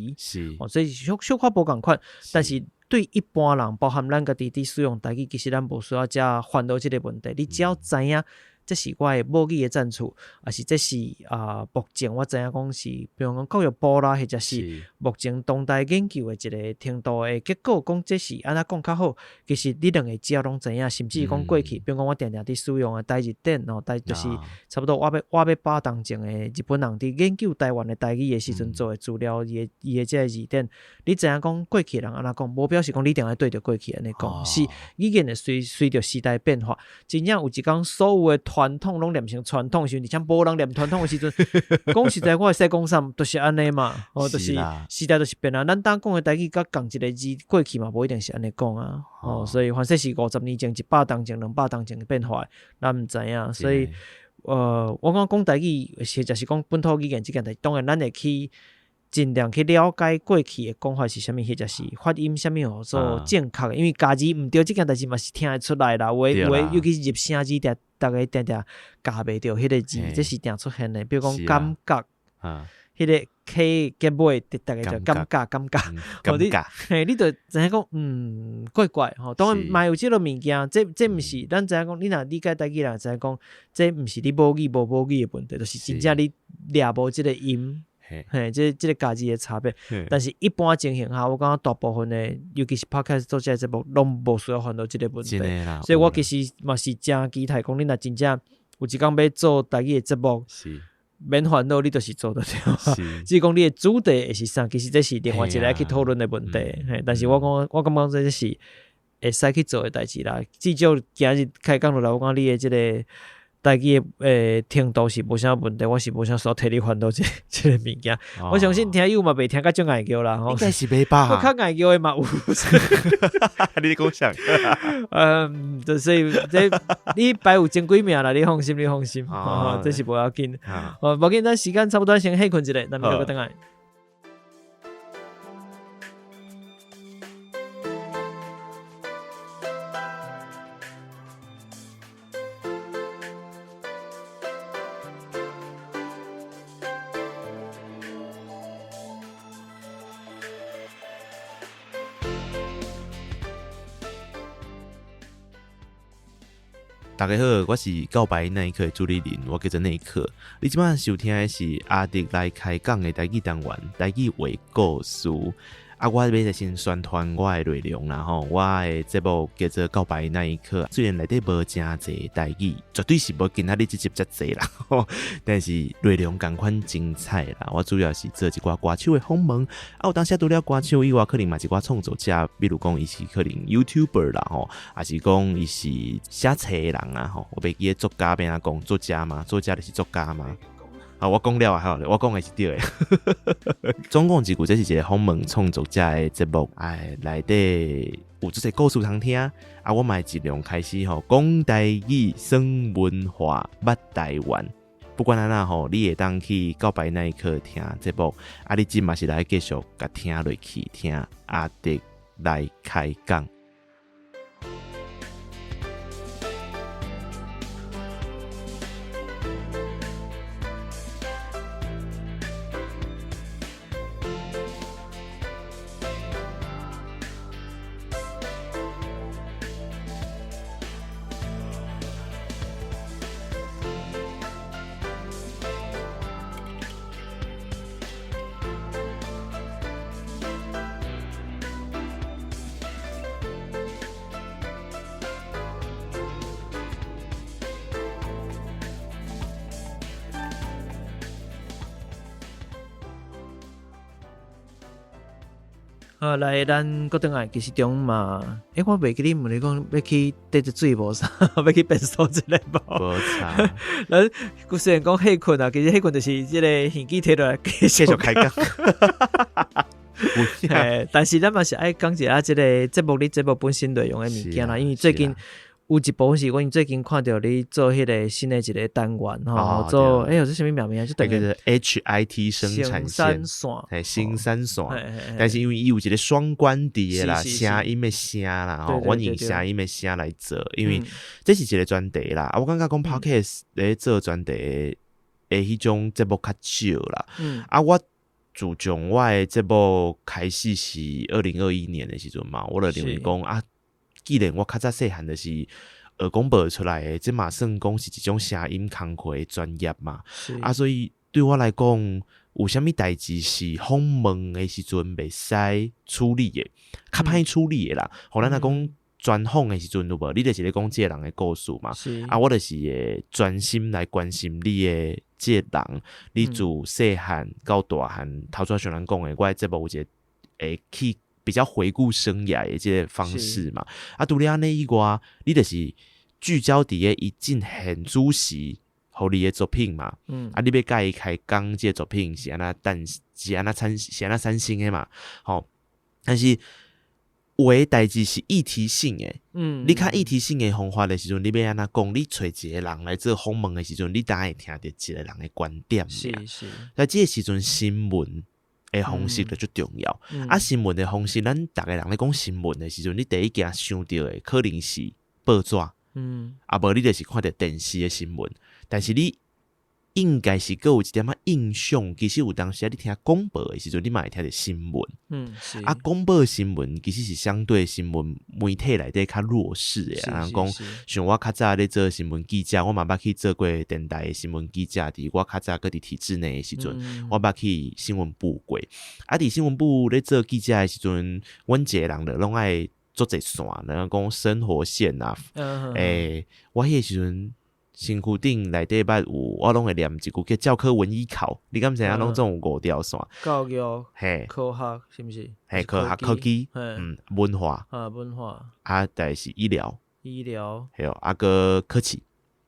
哦，所以小小可無仝款，但是對一般人，包含咱家己佇使用台語，其實咱無需要遮煩惱這个問題。你只要知影。這是我的母語的戰處，抑是這是啊？目前我知影講是，比如講教育部啦，或者是目前當代研究的一个程度的結果，講這是按怎講較好。其實你兩个只要攏知影，甚至講過去，比如講我定定佇使用的台日典哦，台就是差不多我欲我欲百當前的日本人佇研究台灣的台語的時陣做的資料，伊的伊的這个字典，你知影講過去的人按怎講，無表示講你一定愛對著過去按呢講，是語言會隨隨著時代變化，真正有一工所有的傳統攏念成傳統時陣，而且無人念傳統的時陣，講實在，我會使講啥，就是按呢嘛，哦，就是時代就是變啊。咱當講的台語，佮仝一个字過去嘛，無一定是按呢講啊。哦，所以反正是50年前、100年前、200年前變化的，咱毋知影。所以，我講講台語，或者是講本土語言這件代誌，當然咱會去。盡量去了解過去的講法是啥物，或者是發音啥物號做正確的，因為咬字毋對，這件代誌嘛是聽會出來啦。有的有的，尤其是入聲字，定逐家定定咬袂著彼个字，這是定出現的。比如講感覺，彼个 K 結尾，逐家就感覺感覺。你嘿，你就知影講，嗯，怪怪吼。當然嘛有這个物件，這這毋是咱知影講，你若理解台語人知影講，這毋是你母語無母語的問題，就是真正你掠無這个音。嘿，這這个咬字的差別，但是一般情形下，我感覺大部分的，尤其是 Podcast 做這个節目，攏無需要煩惱這个問題。所以我其實嘛是誠期待講，你若真正有一工欲做台語的節目，免煩惱，你就是做得著。至於講你的主題會是啥，其實這是另外一个去討論的問題。嘿，但是我講，我感覺這是會使去做的代誌啦。至少今日開講落來，我感覺你的這个。台語的程度是無啥問題，我是無啥需要替你煩惱這這个物件。我相信聽友嘛袂聽甲足𠢕叫啦，吼。應該是袂吧？閣較𠢕叫的嘛有。你咧講啥？嗯，就是這你排有前幾名啦，你放心，你放心，這是無要緊。哦，無緊，咱時間差不多，先歇睏一下，咱明仔閣轉來。大家好，我是告白那一刻的主理人，我叫做那一刻。你這擺收聽的是阿迪來開講的台語單元，台語話故事。啊，我欲來先宣傳我的內容啦吼，我的節目叫做告白那一刻，雖然內底無誠濟台語，絕對是無今仔日這集遮濟啦，但是內容仝款精彩啦。我主要是做一寡歌手的訪問，啊，有當時除了歌手以外，可能嘛一寡創作者，比如講伊是可能 YouTuber 啦吼，抑是講伊是寫冊的人啊吼，我袂記得作家欲按怎講，作家嘛，作家就是作家嘛。啊，我講了啊，好，我講的是對的。總共一句，這是一個訪問創作者的節目，哎，內底有足濟故事通聽。啊，我嘛會盡量開始吼，講台語、耍文化、捌台灣。不管按怎吼，你會當去告白那一刻聽節目。啊，你這嘛是來繼續共聽落去，聽阿迪來開講。好，來，咱閣轉來，其實中嘛，欸，我袂記你問你講欲去綴一水無啥，欲去便所一下無？無差。咱雖然講歇睏啊，其實歇睏就是這個耳機提落來繼續開講。但是咱嘛是愛講一下這個節目，你節目本身內容的物件啦，因為最近。有一部分是阮最近看著你做彼個新的一個單元吼，做欸，這啥物名名？就等於 HIT 生產線，嘿，新三線。但是因為伊有一個雙關佇的啦，聲音的聲啦，吼，阮用聲音的聲來做，因為這是一個專題啦。啊，我感覺講 Podcast 咧做專題的彼種節目較少啦。啊，我自從我的節目開始是2021年的時陣嘛，我就認為講啊。既然我較早細漢就是學廣播出來的，這嘛算講是一種聲音工課的專業嘛。啊，所以對我來講，有啥物代誌是訪問的時陣袂使處理的，較歹處理的啦。予咱若講專訪的時陣有無？你就是咧講這個人的故事嘛。啊，我就是會專心來關心你的這個人，你自細漢到大漢，頭拄仔像咱講的，我的節目有一個會去。比較回顧生涯的這個方式嘛，啊，除了按呢以外，你就是聚焦佇咧伊進現主時，予你的作品嘛，啊，你欲共伊開講這個作品是按怎誕，是按怎產，是按怎產生的嘛，吼，但是有的代誌是議題性的，你較議題性的方法的時陣，你欲按怎講？你揣一個人來做訪問的時陣，你當然會聽著一個人的觀點。是是。在這個時陣，新聞的方式就足重要。啊，新聞的方式，咱逐个人咧講新聞的時陣，你第一件想著的可能是報紙，啊無你就是看著電視的新聞。但是你應該是閣有一點仔印象，其實有當時啊，你聽廣播的時陣，你嘛會聽著新聞。啊，廣播新聞其實是相對新聞媒體內底較弱勢的。啊，講像我較早咧做新聞記者，我嘛捌去做過電台的新聞記者。佇我較早閣佇體制內的時陣，我捌去新聞部過。啊，佇新聞部咧做記者的時陣，阮一個人就攏愛足濟線，人講生活線啊。欸，我彼個時陣。身軀頂內底捌有，我攏會念一句叫教科文醫考，你敢知影攏總有五條線？教育、嘿，科學是毋是？嘿，科學、科技，文化，啊，文化，啊，再是醫療，醫療，還有啊閣考試，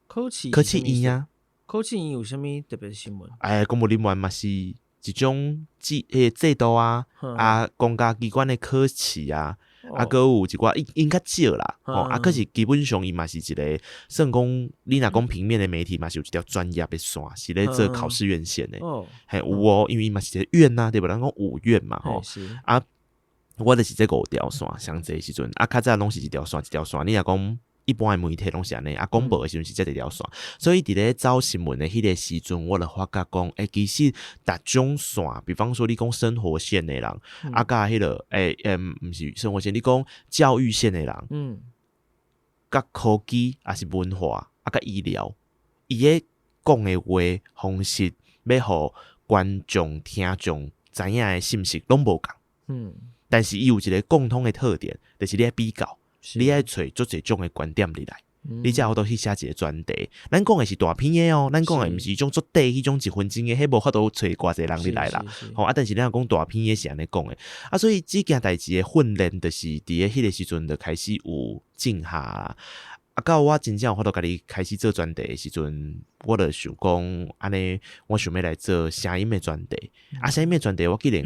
考試，考試院啊，考試院有啥物特別新聞？哎，公務人員嘛是一種制，彼個制度啊，啊，公家機關的考試啊。啊，閣有一寡𪜶𪜶較少啦，吼啊，可是基本上伊嘛是一個算講，你若講平面的媒體嘛是有一條專業的線，是咧做考試院線的，嘿有哦，因為伊嘛是一個院啊，對無？咱講五院嘛，吼啊，我就是這五條線，上濟時陣啊，較早攏是一條線一條線，你若講。一般的媒體攏是按呢，啊，廣播的時陣是這一條線，所以佇咧走新聞的彼個時陣，我就發覺講，欸，其實逐種線，比方說你講生活線的人，啊，佮彼個，欸，毋是生活線，你講教育線的人，佮科技，抑是文化，啊，佮醫療，伊咧講的話方式，欲予觀眾聽眾知影的信息攏無仝。但是伊有一個共通的特點，就是你愛比較，你愛揣足濟種的觀點入來，你才有法度去寫一個專題。咱講的是大篇的哦，咱講的毋是彼種足短彼種一分鐘的，彼無法度揣偌濟人入來啦。吼啊，但是咱若講大篇的是按呢講的，啊，所以這件代誌的訓練，就是佇咧彼個時陣就開始有種下啦。啊，到我真正有法度家己開始做專題的時陣，我就想講，按呢，我想欲來做聲音的專題。啊，聲音的專題，我既然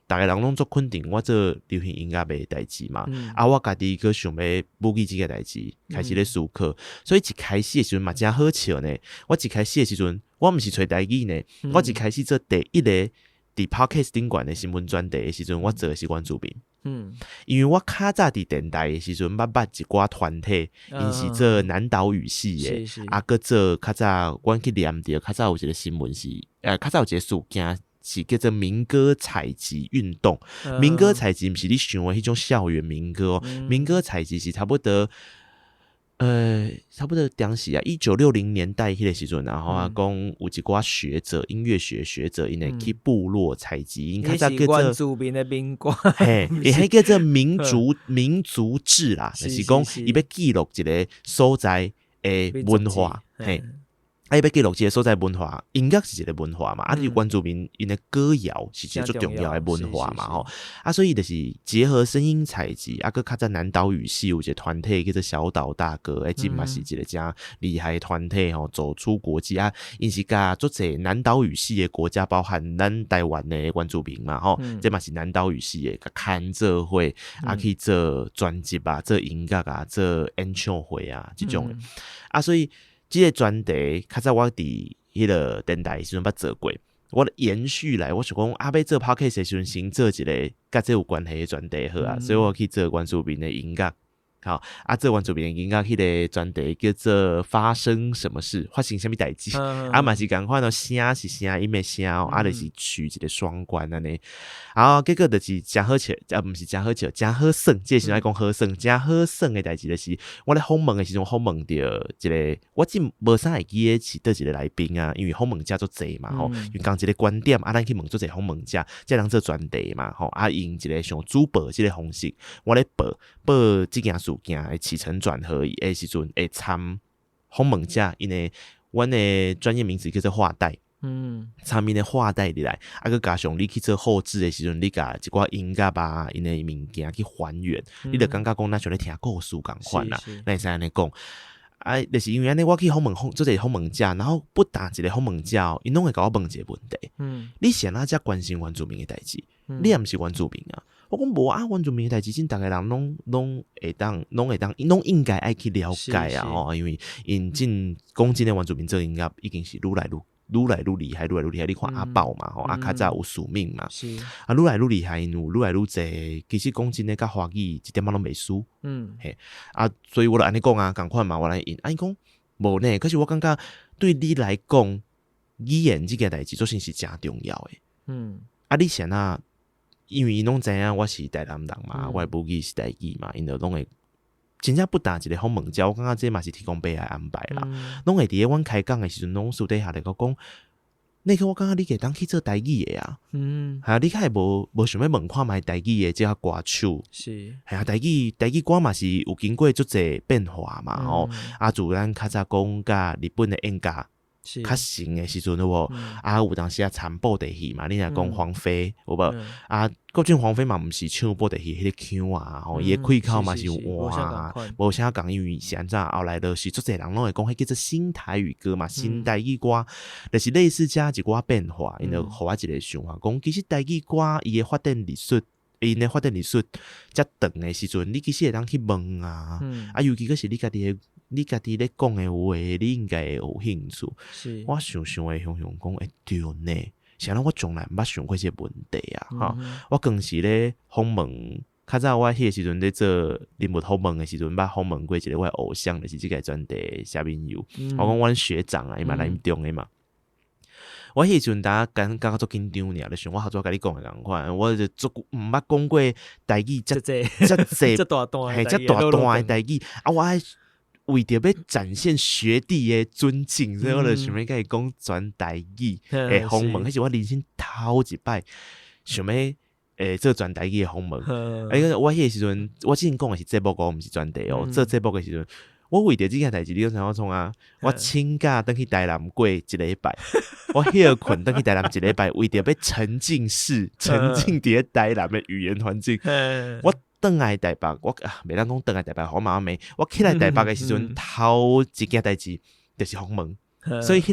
逐个人攏足肯定我做流行音樂的代誌嘛，啊，我家己閣想欲母語這個代誌，開始咧思考，所以一開始的時陣嘛誠好笑呢。我一開始的時陣，我毋是揣台語呢，我一開始做第一个佇 Podcast 頂懸的新聞專題的時陣，我做的是原住民。因為我較早佇電台的時陣，捌捌一寡團體，𪜶是做南島語系的，啊，閣做較早，阮去念著較早有一個新聞是，較早有一個事件是叫做民歌採集運動。民歌採集毋是你想的彼種校園民歌哦，民歌採集是差不多，差不多當時啊，1960年代彼個時陣，然後啊，講有一寡學者，音樂學學者，𪜶會去部落採集，𪜶較早叫做原住民的民歌，嘿，伊彼叫做民族志啦，就是講伊欲記錄一個所在的文化，嘿。啊，伊欲記錄這个所在文化，音樂是一個文化嘛，啊，你原住民𪜶的歌謠是一個足重要的文化嘛，吼，啊，所以就是結合聲音採集，啊，閣較早南島語系有一個團體叫做小島大哥，欸，這嘛是一個誠厲害的團體吼，走出國際啊，𪜶是共足濟南島語系的國家，包含咱台灣的原住民嘛，吼，這嘛是南島語系的，共牽做伙，啊，去做專輯啊，做音樂啊，做演唱會啊，這種的，啊，所以。這个專題較早我佇彼个電台的時陣捌做過，我延續來，我想講啊，欲做 podcast 的時陣，先做一个佮這有關係的專題好啊，所以我去做原住民的音樂，好啊，做原住民的音樂，彼个專題叫做發生什麼事，發生啥物代誌，啊嘛是仝款哦，聲是聲音的聲哦，啊就是取一个雙關按呢，啊結果就是誠好笑，啊毋是誠好笑，誠好耍，這個時陣愛講好耍，誠好耍的代誌就是我咧訪問的時陣訪問著一个，我真無啥會記得是佗一个來賓啊，因為訪問者足濟嘛吼，因為仝一个觀點啊，咱去問足濟訪問者，才通做專題嘛吼，啊用一个像主播這个方式，我咧報報這件事件的起承轉合的時陣，會參訪問者，𪜶的阮的專業名詞叫做話帶。參𪜶的話帶入來，啊，閣加上你去做後製的時陣，你共一寡音樂啊，𪜶的物件去還原，你就感覺講若像咧聽故事仝款啦，咱會使按呢講。啊，就是因為按呢，我去訪問訪足濟訪問者，然後不但一个訪問者哦，𪜶攏會共我問一个問題：你是按怎遮關心原住民的代誌？你也毋是原住民啊？我講無啊，原住民的代誌，真逐个人攏攏會當，攏會當，攏應該愛去了解啊！吼，因為𪜶真講真的原住民做音樂已經是愈來愈愈來愈厲害，愈來愈厲害。你看阿豹嘛，吼，啊，較早有署名嘛，啊，愈來愈厲害，𪜶有愈來愈濟。其實講真的，佮華語一點仔攏袂輸。嘿，啊，所以我就按呢講啊，仝款嘛，我來應。啊，伊講無呢，可是我感覺對你來講，語言這件代誌，做真是誠重要的。啊，你是按怎？因為𪜶攏知影我是台南人嘛，我的母語是台語嘛，𪜶就攏會真正不但一个訪問者，我感覺這嘛是天公伯的安排啦。攏會佇咧阮開講的時陣，攏私底下來共我講，那個我感覺你會當去做台語的啊。係啊，你較會無想欲問看覓台語的這个歌手。係啊，台語歌嘛是有經過足濟變化嘛吼。啊，自咱較早講佮日本的演歌較盛的時陣有無？啊，有當時啊參布袋戲嘛，你若講黃飛有無？啊，郭靖黃飛嘛毋是唱布袋戲彼個腔啊，吼，伊的開口嘛是有換啊，無啥仝，因為是按怎？後來就是足濟人攏會講彼叫做新台語歌嘛，新台語歌，就是類似遮一寡變化，𪜶就予我一個想法，講其實台語歌伊的發展歷史，𪜶的發展歷史遮長的時陣，你其實會當去問啊，啊，尤其閣是你家己的。你家己咧講的話，你應該會有興趣。我想想會想想講，欸，對呢，是按怎我從來毋捌想過這個問題啊！吼，我當時咧訪問，較早我彼個時陣咧做人物訪問的時陣，捌訪問過一個我的偶像，就是這个專題謝敏佑。我講阮學長啊，伊嘛來中的嘛。我彼時陣當感覺足緊張爾，就像我頭拄仔共你講的仝款，我就足毋捌講過台語遮遮濟，遮大段，嘿，遮大段的台語啊！我愛。為著欲展現學弟的尊敬，所以我就想欲共伊講全台語的訪問，彼是我人生頭一擺想欲做全台語的訪問。啊，我彼个時陣，我之前講的是節目哦，毋是專題哦。做節目的時陣，我為著這件代誌，你知影我創啥？我請假轉去台南過一禮拜，我歇睏轉去台南一禮拜，為著欲沉浸式沉浸佇咧台南的語言環境。我轉來台北，我啊，袂當講轉來台北，我媽媽我起來台北的時陣，頭一件代誌就是訪問，所以彼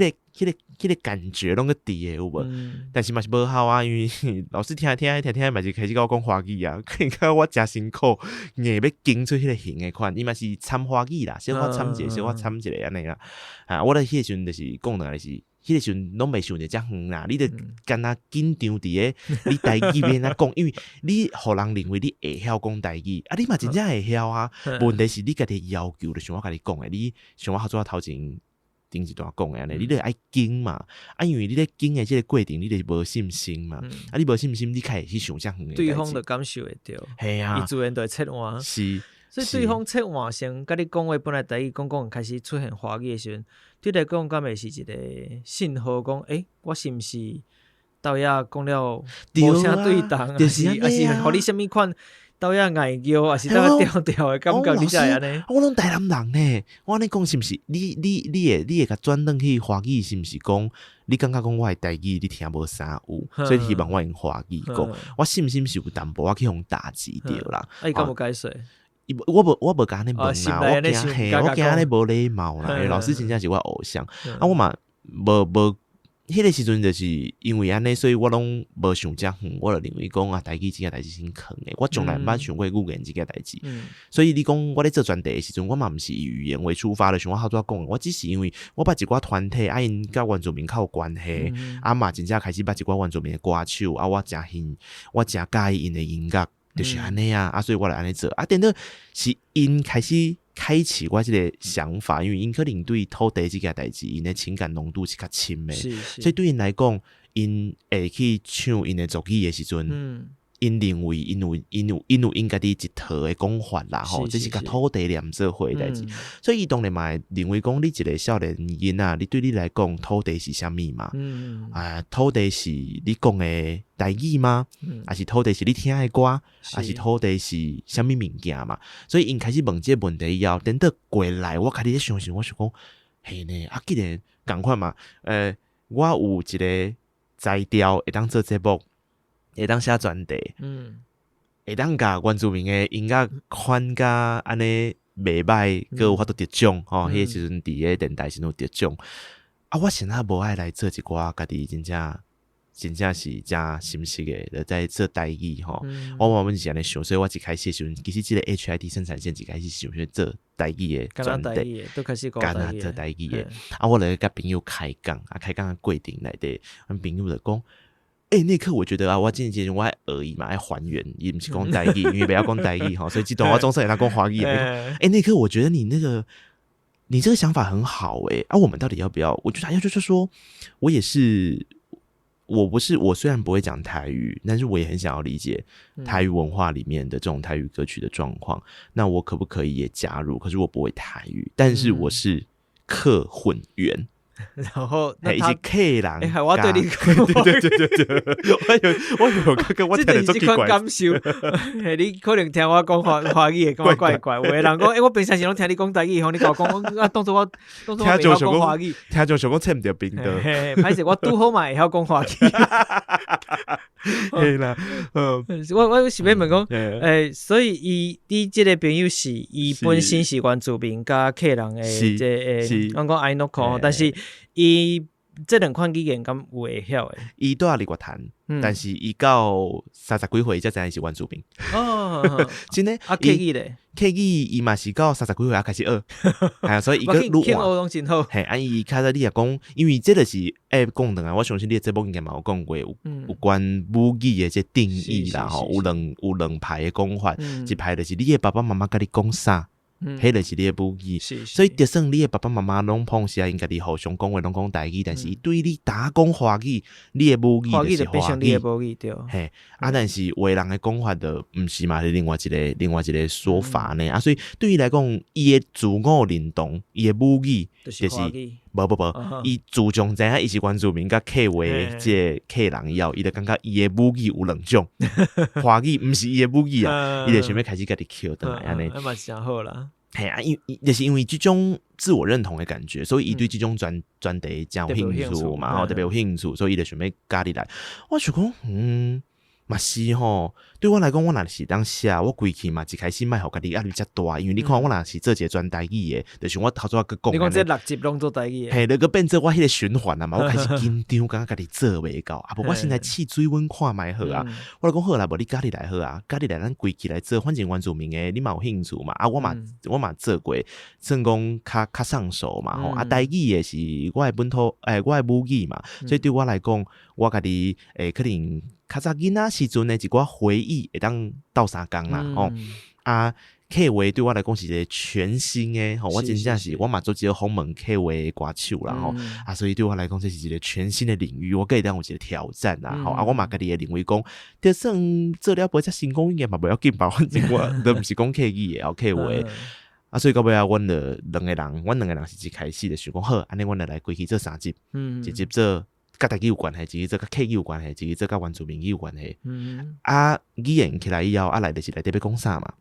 個感覺攏閣佇的有無？但是嘛是無效啊，因為老師聽聽聽聽嘛是開始共我講華語啊，感覺我誠辛苦，硬欲經出彼個形的款，伊嘛是摻華語啦，小可摻一个，小可摻一个按呢啦。啊，我咧彼個時陣就是講落來是，彼個時陣攏袂想著遮遠啦，你著干焦緊張佇咧你台語欲按怎講，因為你予人認為你會曉講台語，啊，你嘛真正會曉啊。問題是你家己要求，就像我共你講的，你像我頭拄仔頭前頂一段講的按呢，你著愛經嘛，啊，因為你咧經的這個過程，你著無信心嘛，啊，你無信心，你較會去想遮遠的。對方就感受會著，嘿啊，伊自然就會切換。所以對方切換成共你講話本來台語講講開始出現華語的時陣，對你來講敢會是一個信號，講我是毋是兜仔講了無啥對同，抑是予你啥物款兜仔礙叫，抑是兜仔調調的感覺，你才會按呢？我攏台南人呢，我按呢講是毋是？你會共轉轉去華語，是毋是講你感覺講我的台語你聽無啥有，所以希望我用華語講。我信心是有淡薄仔去予打擊著啦。啊，伊敢無解釋？我無共按呢問啦，我驚嘿，我驚按呢無禮貌啦。因為老師真正是我偶像，啊，我嘛無無，彼個時陣就是因為按呢，所以我攏無想遮遠，我就認為講啊，台語這件代誌先囥的，我從來毋捌想過語言這件代誌。所以你講我咧做專題的時陣，我嘛毋是以語言為出發的，像我頭拄仔講，我只是因為我捌一寡團體，啊𪜶佮原住民較有關係，啊嘛真正開始捌一寡原住民的歌手，啊我誠興，我誠佮意𪜶的音樂，就是按呢啊，啊所以我來按呢做，啊顛倒是𪜶開始開啟我這個想法，因為𪜶可能對土地這件代誌，𪜶的情感濃度是較深的，所以對𪜶來講，𪜶會去唱𪜶的族語的時陣，𪜶認為𪜶有𪜶家己一套的講法啦，吼，這是共土地連做伙的代誌，所以伊當然嘛會認為講，你一個少年囡仔，你對你來講，土地是啥物嘛？啊，土地是你講的台語嗎？抑是土地是你聽的歌？抑是土地是啥物物件嘛？所以𪜶開始問這個問題以後，等到過來，我開始咧想想，我想講，嘿呢，啊，既然仝款嘛，我有一個才調會當做節目，會當寫專題，會當共原住民的音樂款甲按呢袂䆀，閣有法度得獎吼，彼個時陣佇咧電台時陣有得獎。啊，我啥無愛來做一寡家己真正真正是誠心適的，就在做台語吼。我原本是按呢想，所以我一開始的時陣，其實這個 HID 生產線一開始是想欲做台語的專題，干焦做台語的。啊，我來共朋友開講，啊，開講的過程內底，阮朋友就講，那刻我覺得啊，我真正我愛學伊嘛，愛還原，伊毋是講台語，因為袂曉講台語吼，所以這段我總算會當講華語。那刻我覺得你這個想法很好，欸，啊，我們到底要不要？我就他就是說，我也是，我不是，我雖然不會講台語，但是我也很想要理解台語文化裡面的這種台語歌曲的狀況。那我可不可以也加入？可是我不會台語，但是我是客混員。然後，伊是客人，欸，我對你，對對對對，我有感覺，我聽著足奇怪。感受，你可能聽我講華語會感覺怪怪。有的人講，欸，我平常時攏聽你講台語，予你共我講，啊，當作我當作我袂曉講華語，聽眾想講切毋著頻道。歹勢，我拄好嘛會曉講華語。嘿啦，我是欲問講，所以伊你這個朋友是伊本身是原住民佮客人的這個，阮講阿諾克，但是伊這兩款語言敢有會曉的？伊住日月潭，但是伊到三十幾歲才知影伊是原住民。哦，真的？啊，客語咧？客語伊嘛是到三十幾歲才開始學，係啊，所以伊閣愈學攏真好。嘿，啊，伊較早你若講，因為這就是講轉來，我相信你的節目應該嘛有講過，有關母語的這定義啦，吼，有兩派的講法，一派就是你的爸爸媽媽共你講啥。彼就是你的母語。所以就算你的爸爸媽媽攏碰時啊，𪜶家己互相講話攏講台語，但是伊對你焦講華語，你的母語就是華語。你的母語對。嘿，啊，但是有的人的講法就毋是嘛，是另外一個說法呢。啊，所以對伊來講，伊的自我認同，伊的母語就是無無無，伊自從知影伊是原住民佮客話這个客人以後，伊就感覺伊的母語有兩種，華語毋是伊的母語啊，伊就想欲開始家己抾轉來按呢。啊嘛是誠好啦。嘿啊，就是因為這種自我認同的感覺，所以伊對這種專題誠有興趣嘛，吼，特別有興趣，所以伊就想欲加入來。我想講，嘛是吼，對我來講，我若是當寫，我規氣嘛一開始莫予家己壓力遮大，因為你看我若是做一個專台語的，就是我頭拄仔閣講。你講這六集攏做台語的。嘿，那個變做我彼個循環啊嘛，我開始緊張，感覺家己做袂到。啊無，我先來試水溫看覓好啊。我就講好啦，無你加入來好啊，加入來咱規氣來做，反正原住民的你嘛有興趣嘛，啊我嘛做過，算講較上手嘛吼。啊台語的是我的本土，欸，我的母語嘛，所以對我來講，我家己會可能較早囡仔時陣的一寡回憶會當鬥相共啦吼。啊，客話對我來講是一個全新的吼，我真正是我嘛足少訪問客話的歌手啦吼。啊，所以對我來講這是一個全新的領域，我閣會當有一個挑戰啦吼。啊，我嘛家己會認為講，就算做了無遮成功，應該嘛袂要緊吧，反正我都毋是講客語的哦，客話。啊，所以到尾仔，阮就兩個人，阮兩個人是一開始就想講好，按呢阮就來規氣做三集，一集做佮台語有關係，一個做佮客語有關係，一個做佮原住民語有關係。啊，語言起來以後，啊來就是內底欲講啥嘛。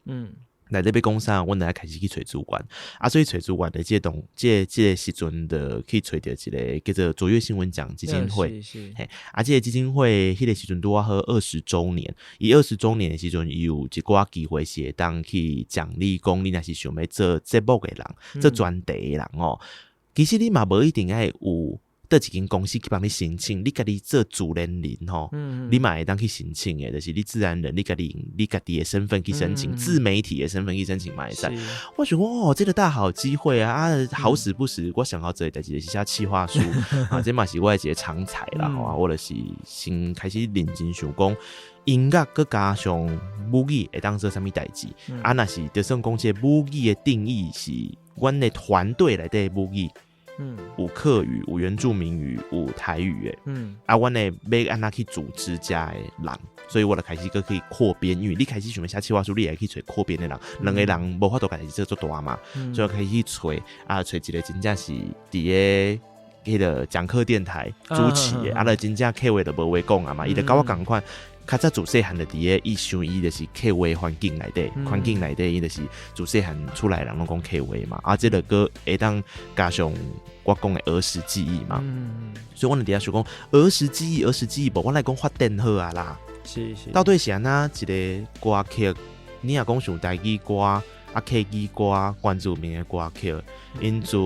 內底欲講啥，阮就愛開始去揣資源。啊，所以揣資源的這個動，這個時陣就去揣著一個叫做卓越新聞獎基金會。嘿，啊，這個基金會彼個時陣拄仔好20週年，伊二十週年的時陣，伊有一寡機會是會當去獎勵講你若是想欲做節目的人，做專題的人哦。其實你嘛無一定愛有佗一間公司去幫你申請，你家己做自然人吼，你嘛會當去申請的，就是你自然人，你家己的身份去申請，自媒體的身份去申請嘛會使。我想講哦，這個大好機會啊！啊，好死不死，我上好做的代誌就是寫企劃書啊，這嘛是我的一個長才啦。吼，我就是先開始認真想講，音樂閣加上母語會當做啥物代誌？啊，若是就算講這個母語的定義是阮的團隊內底母語。有客語、有原住民語、有台語的，啊，阮的欲按怎去組織遮的人，所以我就開始閣去擴編，因為你開始想欲寫企劃書，你會去揣擴編的人，兩個人無法度共代誌做足大嘛，所以開始去揣，啊，揣一個真正是佇个彼個講課電台主持的，啊，就真正客話就無話講啊嘛，伊就佮我仝款。較早自細漢就佇个，伊想伊就是客話環境內底，環境內底伊就是自細漢出來人攏講客話嘛，啊，這個閣會當加上我講的兒時記憶嘛，所以阮就佇遐想講兒時記憶，兒時記憶，無阮來講發展好啊啦，到底是按怎一個歌曲？你若講像台語歌、啊客語歌、原住民的歌曲，𪜶自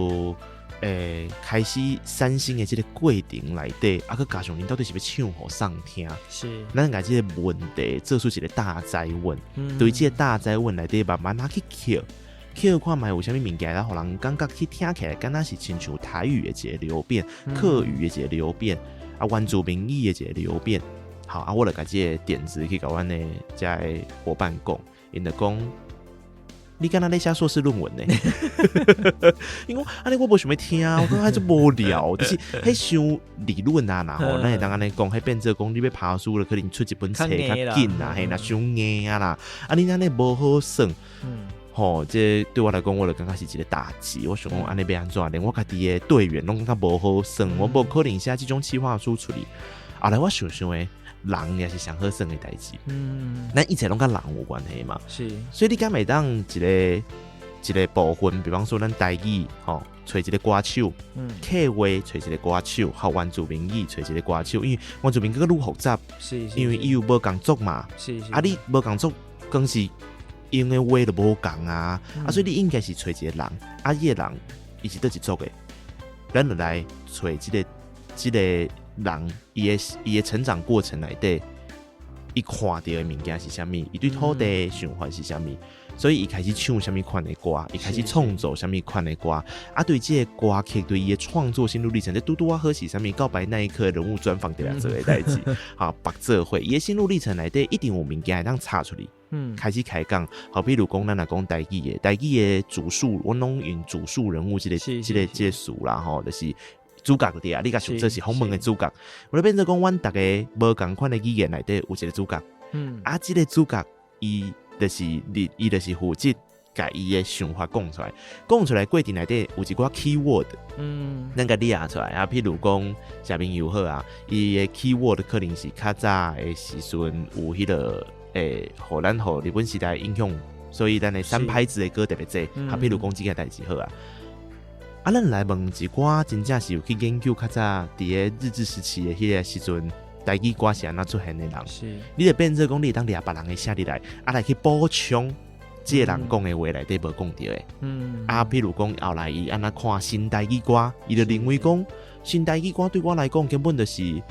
開始產生的這個過程內底，啊，閣加上𪜶到底是欲唱予誰聽？咱共這個問題做出一個大哉問，對這個大哉問內底慢慢仔去抾，抾看覓有啥物物件，予人感覺去聽起來，敢若是親像台語的一個流變，客語的一個流變，啊，原住民語的一個流變。好，啊，我就共這個點子去共阮的遮的夥伴講，𪜶就講，你敢若咧寫碩士論文呢？伊講按呢我無想欲聽，我感覺足無聊，就是彼傷理論啊，然後咱會當按呢講，彼變做講你欲爬書了，可能出一本冊較緊啊，嘿，若傷硬啊啦，啊你按呢無好算，吼，這對我來講，我就感覺是一個打擊。我想講按呢欲按怎，連我家己的隊員攏感覺無好算，我無可能寫這種企劃書出來。後來我想想的，人也是上好算的代誌，咱一切攏佮人有關係嘛，所以你敢會當一個一個部分，比方說咱台語吼，揣一個歌手，客話揣一個歌手，和原住民語揣一個歌手，因為原住民閣愈複雜，因為伊有無仝族嘛，啊你無仝族，光是用的話就無仝啊，啊所以你應該是揣一個人，啊彼個人伊是佗一族的，咱就來揣這個人，伊的成長過程內底，伊看著的物件是啥物，伊對土地的想法是啥物，所以伊開始唱啥物款的歌，伊開始創作啥物款的歌，啊，對這个歌曲對伊的創作心路歷程，這拄拄仔好是啥物告白那一刻人物專訪佇咧做的代誌，哈，縛做伙，伊的心路歷程內底一定有物件會當插出來。開始開講，好，比如講，咱若講台語的，台語的主述，阮攏用主述人物這個、這個、這個詞啦，吼，就是主角對啊，你共想做是訪問的主角，我咧變做講，阮逐个無仝款的語言內底有一個主角，啊，這個主角伊就是你，伊就是負責共伊的想法講出來，講出來過程內底有一寡 keyword，咱共掠出來啊，譬如講謝明佑好啊，伊的 keyword 可能是較早的時陣有彼個會，予咱予日本時代影響，所以咱的三拍子的歌特別濟，啊，譬如講這件代誌好啊。啊，咱來問一寡真正是有去研究較早佇咧日治時期的彼個時陣，台語歌是按怎出現的人，你就變做講你會當掠別人的寫入來，啊來去補充這个人講的話內底無講著的。啊，譬如講後來伊按怎看新台語歌，伊就認為講新台語歌對我來講根本就是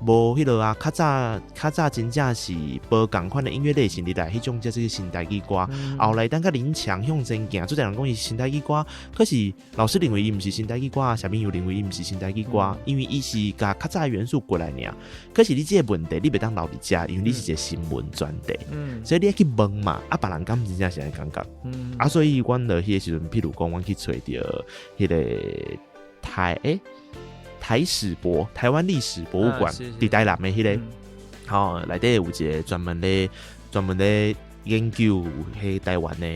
無彼落啊，較早較早真正是無仝款的音樂類型入來，彼種叫做新台語歌。後來等甲林強向前行，足濟人講伊是新台語歌，可是老師認為伊毋是新台語歌，謝明佑認為伊毋是新台語歌，因為伊是共較早的元素過來爾。可是你這个問題你袂當留佇遮，因為你是一個新聞專題，所以你愛去問嘛，啊，別人敢真正是按呢感覺？啊，所以阮著彼个時陣，譬如講，阮去揣著彼个台欸台史博，台灣歷史博物館，佇台南的彼个，吼，內底有一個專門咧專門咧研究彼台灣的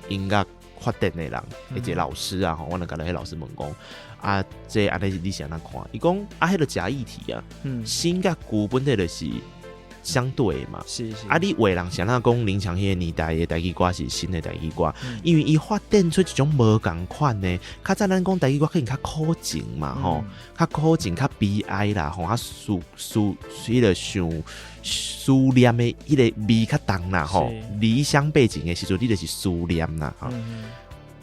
音樂發展的人，一個老師啊，吼，阮就共彼老師問講，啊，這按呢你是按怎看？伊講啊，彼个假議題啊，新佮舊本底就是相對的嘛。啊，你有的人是按怎講林強彼个年代的台語歌是新的台語歌，因為伊發展出一種無仝款的。較早咱講台語歌可能較苦情嘛，吼，較苦情、較悲哀啦，吼，啊思思彼个想思念的彼个味較重啦，吼。離鄉背井的時陣，你就是思念啦，吼。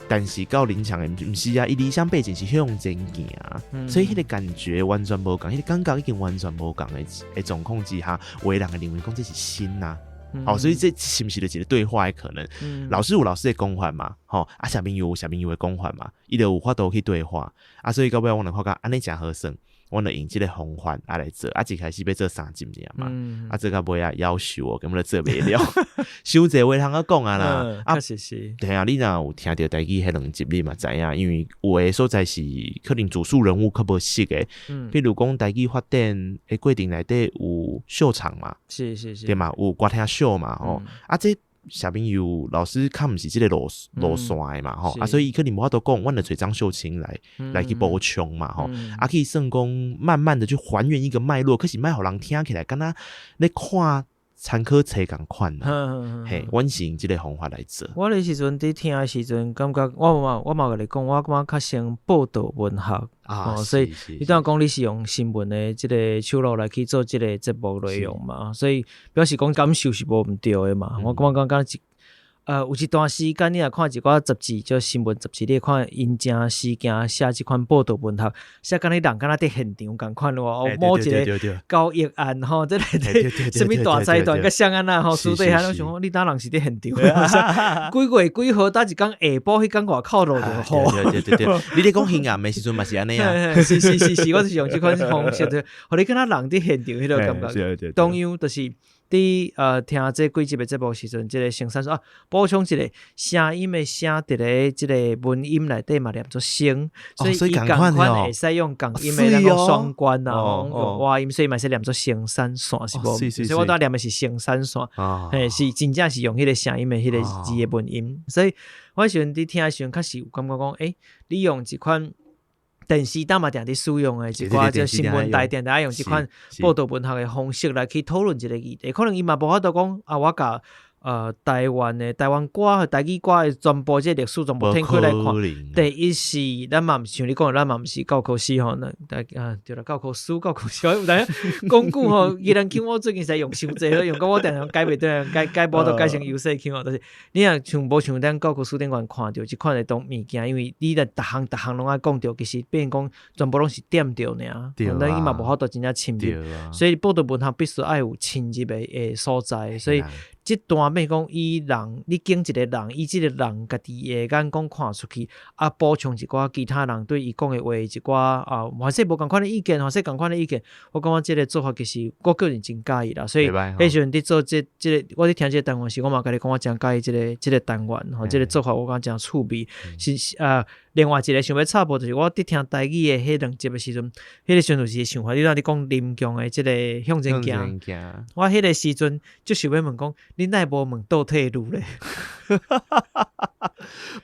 但是到林強的毋是啊，伊離鄉背井是向前行，所以彼個感覺完全無仝，彼個感覺已經完全無仝的的狀況之下，有的人會認為講這是新啊，哦，所以這是毋是就一個對話的可能？老師有老師的講法嘛，吼，啊，謝明佑有謝明佑的講法嘛，伊就有法度去對話，啊，所以到尾阮就發覺按呢誠好耍，阮就用這個方法啊來做，啊，一開始欲做三集爾嘛，啊，做到尾啊夭壽哦，根本就做袂了，傷濟話通好講啊啦，啊，確實是。對啊，你若有聽著台語彼兩集，你嘛知影，因為有的所在是可能主述人物較無熟的，譬如講台語發展的過程內底有秀場嘛，對嘛，有歌廳秀嘛，吼，啊，這謝明佑老師較毋是這個路路線的嘛，吼，啊，所以伊可能無法度講，阮就揣張秀清來來去補充嘛，吼，啊，去算講慢慢的去還原一個脈絡，可是莫予人聽起來敢若咧看參考冊仝款啦，嘿，阮是用這個方法來做。我彼時陣佇聽的時陣，感覺我嘛我嘛共你講，我感覺較像報道文學，哦，所以你當講你是用新聞的這个手路來去做這個節目內容嘛，所以表示講感受是無毋對的嘛。我感覺講一有一段時間，你若看一寡雜誌，就新聞雜誌，你會看𪜶誠時驚寫這款報道文學，寫敢若人敢若佇現場仝款哦，某一个交易案吼，這個啥物大財團佮啥按怎吼，私底下攏想講你當人是佇現場，幾月幾號，佗一工下晡彼工外口落著雨。對對對對，你咧講興岩的時陣嘛是按呢啊？是是是是，我就是用這款方式，予你敢若人佇現場彼個感覺。同樣就是。佇聽這幾集的節目時陣，這个生產說啊，補充一個聲音的聲，佇咧這个文音內底嘛念做聲，所以伊仝款會使用仝音的咱講雙關啊，用倚音，所以嘛是念做生產線是無？所以我拄仔念的是生產線，嘿，是真正是用彼个聲音的彼个字的文音，所以我彼時陣佇聽的時陣，確實有感覺講，欸，你用這款。電視當嘛定佇使用的一寡這新聞台定定愛用這款報道文學的方式來去討論這个議題，可能伊嘛無法度講啊，我共台灣的台灣歌、台語歌的全部這個歷史全部展開來看。第一是咱嘛毋是像你講的，咱嘛毋是教科書吼，那啊對啦，教科書、教科書，有知影講久吼，宜蘭腔我最近實在用傷濟，用到我定定改袂對，改改無都改成優勢腔吼，就是你若像無像咱教科書頂懸看著這款的東物件，因為你若逐項逐項攏愛講著，其實變講全部攏是點著爾，咱伊嘛無法度真正深入，所以報道文學必須愛有深入的所在，所以。這段欲講以人，你揀一個人，以這個人家己的眼光看出去，啊，補充一寡其他人對伊講的話一寡啊，或者無仝款的意見，或者仝款的意見，我感覺這個做法其實我個人真佮意啦。所以彼時陣佇做這這個，我佇聽這個單元時，我嘛共你講，我真佮意這個這個單元吼，這個做法我感覺真趣味。是啊，另外一個想欲插播就是我佇聽台語的彼兩集的時陣，彼個時陣就是一個想法，你若佇講林強的這個向前行，我彼個時陣就想欲問講，你哪會無問倒退嚕咧？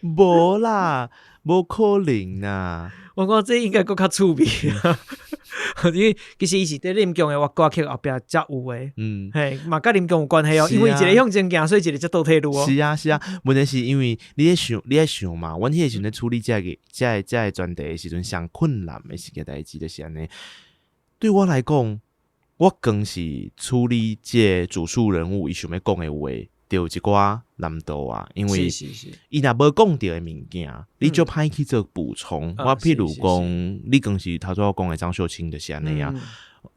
無啦，無可能啦！我感覺這應該閣較趣味，因為其實伊是佇林強的歌曲後壁才有的，嘿，嘛佮林強有關係哦，因為一個向前行，所以一個才倒退嚕哦。是啊，是啊，問題是因為你咧想，你愛想嘛，阮彼個時陣咧處理這個、這個、這個專題的時陣，上困難的一件代誌就是按呢。對我來講，我光是處理這個主述人物伊想欲講的話，就有一寡難度啊，因為伊若無講著的物件，你就歹去做補充。我譬如講，你光是頭拄仔講的張秀清就是按呢啊。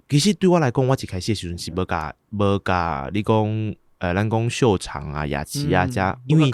其實對我來講，我一開始的時陣是無共無共你講，咱講秀長啊、雅琪啊遮，因為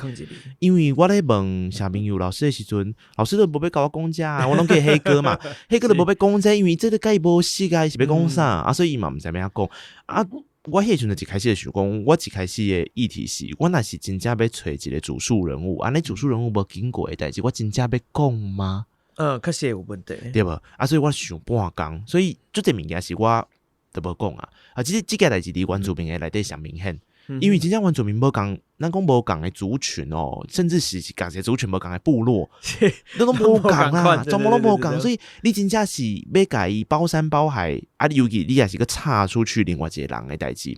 因為我咧問謝明佑老師的時陣，老師都無欲共我講這啊，我攏叫黑哥嘛，黑哥都無欲講這，因為這個共伊無熟啊，伊是欲講啥啊，所以伊嘛毋知欲按怎講啊。我彼個時陣就一開始就想講，我一開始的議題是，我若是真正欲揣一個主述人物，按呢主述人物無經過的代誌，我真正欲講嗎？嗯，確實會有問題，對無？啊，所以我想半工，所以足濟物件是我都無講啊。啊，這這件代誌佇原住民的內底上明顯，因為真正原住民無仝，咱講無仝的族群哦，甚至是仝一個族群無仝的部落，你攏無仝啊，全部攏無仝，所以你真正是欲共伊包山包海，啊，尤其你若是閣插出去另外一個人的代誌，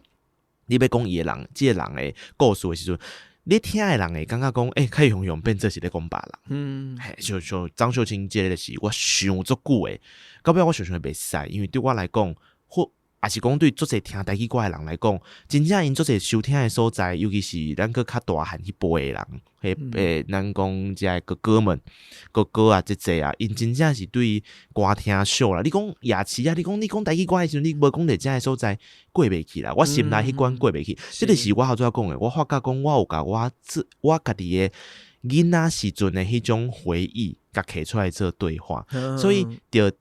你欲講伊的人，這個人的故事的時陣，你聽的人會感覺講，欸，開雄雄變做是咧講別人，嘿，像像張秀清這個就是我想足久的，到尾我想想袂使，因為對我來講，或抑是講對足濟聽台語歌的人來講，真正𪜶足濟收聽的所在，尤其是咱閣較大漢彼輩的人，彼欸，咱講遮的哥哥們、哥哥啊，這濟啊，𪜶真正是對歌聽少啦。你講夜市啊，你講你講台語歌的時陣，你無講著遮的所在過袂去啦。我心內彼關過袂去，這個是我頭拄仔講的。我發覺講，我有共我自我家己的囡仔時陣的彼種回憶，共摕出來做對話，所以著。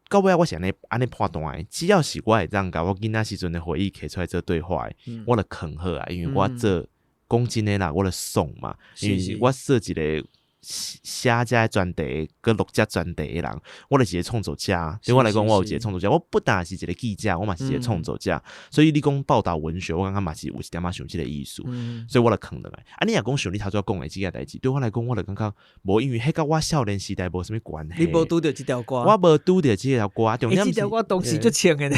到尾仔我是按呢按呢判斷的，只要是我會當共我囡仔時陣的回憶摕出來做對話的，我就囥好啊，因為我做講真的啦，我就爽嘛，因為我做一個寫這个專題，閣錄這專題的人，我就是一個創作者。對我來講，我有一個創作者，我不但是一個記者，我嘛是一個創作者。所以你講報導文學，我感覺嘛是有一點仔像這個意思。所以我就囥落來。啊，你若講像你頭拄仔講的這件代誌，對我來講，我就感覺無，因為彼佮我少年時代無啥物關係。你無拄著這條歌，我無拄著這條歌。重點是這條歌當時足穿的呢。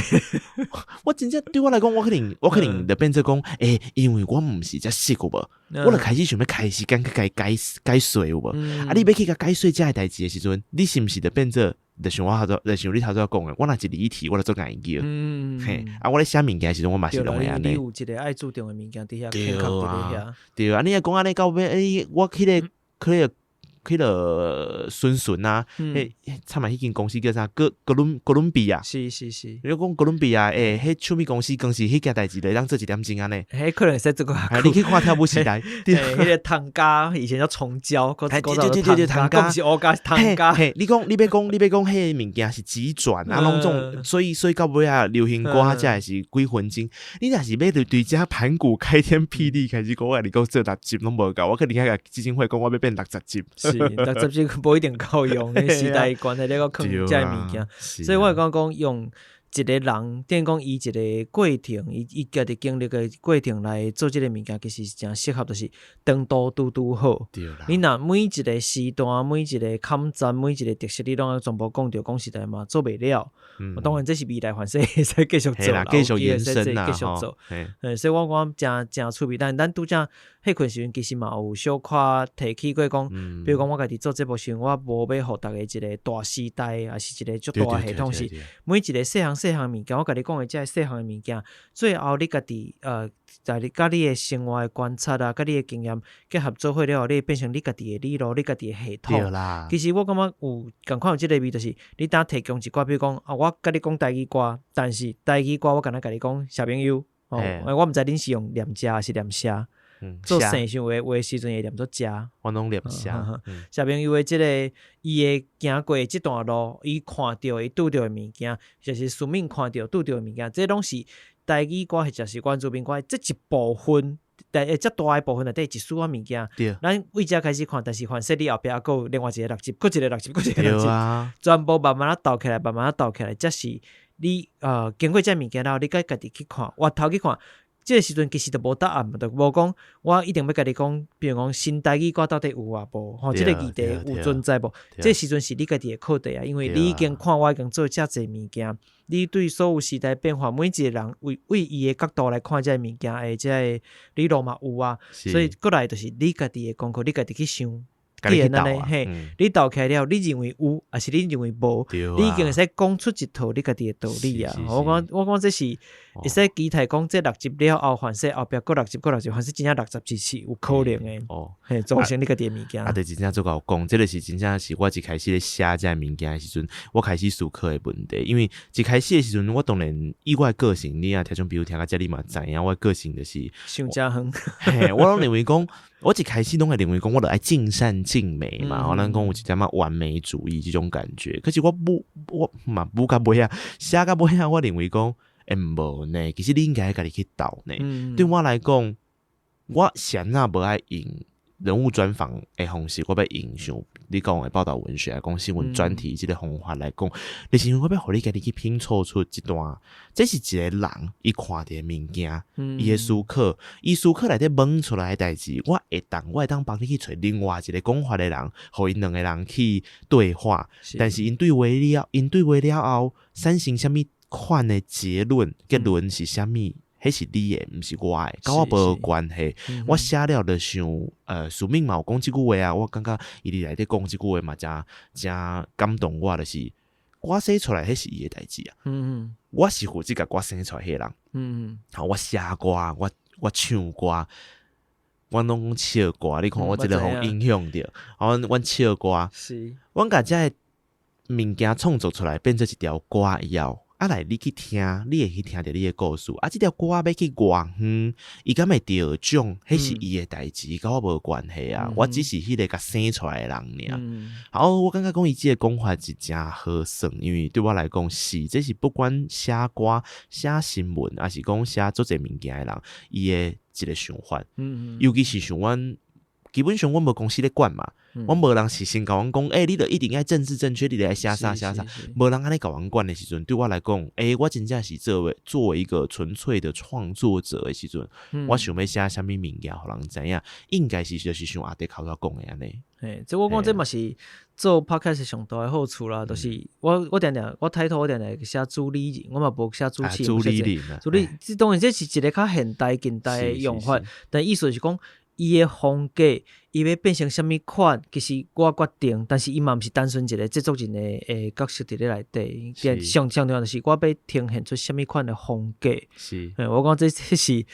我真正對我來講，我可能我可能就變做講，欸，因為我毋是遮熟有無？我就開始想欲開時間去共伊解解說有無？啊，你欲去共解說這个代誌的時陣，你是毋是就變做，就像我頭拄，就像你頭拄仔講的，我若一離題，我就足𠢕叫。嘿，啊，我咧寫物件的時陣，我嘛是攏會按呢。你有一個愛注重的物件佇遐，對啊，對啊，你若講按呢到尾，欸，我彼個彼個彼個孫孫啊，彼慘啊，彼間公司叫啥？哥哥倫哥倫比亞。是是是。你講哥倫比亞，欸，彼唱片公司光是彼件代誌就會當做一點鐘按呢。彼可能會使做較久。你去看跳舞時代，彼個唐家以前叫蟲膠，對對對對，唐家，毋是烏家，是唐家。嘿，你講你欲講你欲講彼个物件是急轉啊，攏總，所以所以到尾仔流行歌才會是幾分鐘。你若是欲對對這盤古開天闢地開始講，我共你講做六集攏無夠，我可能愛共基金會講，我欲變60集。是，60集無一定夠用，時代關係，你閣囥遮个物件，所以我會感覺講用。一個人，等於講伊一個過程，伊家己經歷的過程來做這個物件，其實是誠適合，就是長度拄拄好。對啦。你若每一個時段、每一個坎站、每一個特色，你攏愛全部講著，講實在嘛做袂了。當然這是未來凡勢會使繼續做啦，繼續延伸啦，繼續做。所以我講誠誠趣味，但咱拄才彼困時陣，其實嘛有小可提起過講，比如講我家己做節目時陣，我無欲予逐家一個大時代，抑是一個足大系統，是每一個細項細項物件，我共你講的這個細項的物件，最後你家己在你佮你的生活的觀察啊，佮你的經驗結合做伙了後，你會變成你家己的理路，你家己的系統。對啦。其實我感覺有仝款有這個味，就是你當提供一寡，比如講啊，我共你講台語歌，但是台語歌我敢若共你講小朋友，哦，我毋知恁是用念食抑是念寫。做生想話話時陣會念做食，我攏念寫。小朋友的這個伊會行過這段路，伊看著伊拄著的物件，就是書面看著拄著的物件，這攏是台語歌或者是原住民歌這一部分，但會遮大的部分內底一絲仔物件。咱為這開始看，但是凡勢你後壁閣有另外一個六集，閣一個六集，閣一個六集，全部慢慢仔鬥起來，慢慢仔鬥起來，才是你經過這物件了後，你該家己去看，回頭去看。這個時陣其實就無答案，就無講我一定欲共你講，比如講新台語歌到底有抑無？吼，這個議題有存在無？這個時陣是你家己的課題啊，因為你已經看我已經做遮濟物件，你對所有時代變化，每一個人為為伊的角度來看這個物件的這個理路嘛有啊，所以過來就是你家己的功課，你家己去想。既然按呢，嘿，你鬥起來了，你認為有，抑是你認為無？你已經會使講出一套你家己的道理啊！我講這是會使期待講這六集了後，凡勢後壁閣六集，閣六集，凡勢真正61次有可能的。哦，嘿，組成你家己的物件。啊，對，真正足𠢕講，這個是真正是我一開始咧寫這个物件的時陣，我開始思考的問題。因為一開始的時陣，我當然以我的個性，你若聽眾朋友聽到這你嘛知影，我的個性就是傷遮遠。嘿，我攏認為講，我一開始攏會認為講，我著愛盡善盡美嘛，咱講有一點仔完美主義這種感覺。可是我舞我嘛舞到尾仔，寫到尾仔，我認為講，欸，無呢，其實你應該家己去鬥呢。對我來講，我啥若無愛用人物專訪的方式，我欲用像你講的報道文學，講新聞專題這個方法來講，就是因為我欲予你家己去拼湊出一段，這是一個人伊看著的物件，伊的思考，伊思考內底問出來的代誌，我會當幫你去揣另外一個講法的人，予𪜶兩個人去對話，但是𪜶對話了後，產生啥物款的結論，結論是啥物？彼是你的，毋是我的，佮我無關係。我寫了就想，書面嘛有講這句話啊，我感覺伊佇內底講這句話嘛，誠誠感動我，就是我寫出來，彼是伊的代誌啊。我是負責共歌生出來彼個人。好，我寫歌，我唱歌，阮攏講笑歌，你看我這個予影響著，阮笑歌，阮共這个物件創作出來，變做一條歌以後。啊來，你去聽，你會去聽著你的故事。啊，這條歌欲去偌遠，伊敢會得獎，彼是伊的代誌，佮我無關係啊。我只是彼個共生出來的人爾。好，我感覺講伊這個講法是誠好算，因為對我來講是，這是不管寫歌、寫新聞，抑是講寫足濟物件的人，伊的一個想法。尤其是像阮，基本上阮無公司咧管嘛，阮無人是先共阮講，欸，你著一定愛政治正確，你著愛寫啥寫啥，無人按呢共阮管的時陣，對我來講，欸，我真正是作為一個純粹的創作者的時陣，我想欲寫啥物物件，予人知影，應該是就是像阿弟頭拄講的按呢。嘿，這我講這嘛是做 podcast 上大的好處啦，就是我定定我抬頭我定定寫主理人，我嘛無寫主持人，主理人啊，主理，這當然這是一個較現代近代的用法，但意思是講，伊的風格，伊欲變成啥物款，其實我決定，但是伊嘛毋是單純一個製作人的角色佇咧內底，上上重要就是我欲呈現出啥物款的風格。我講這是，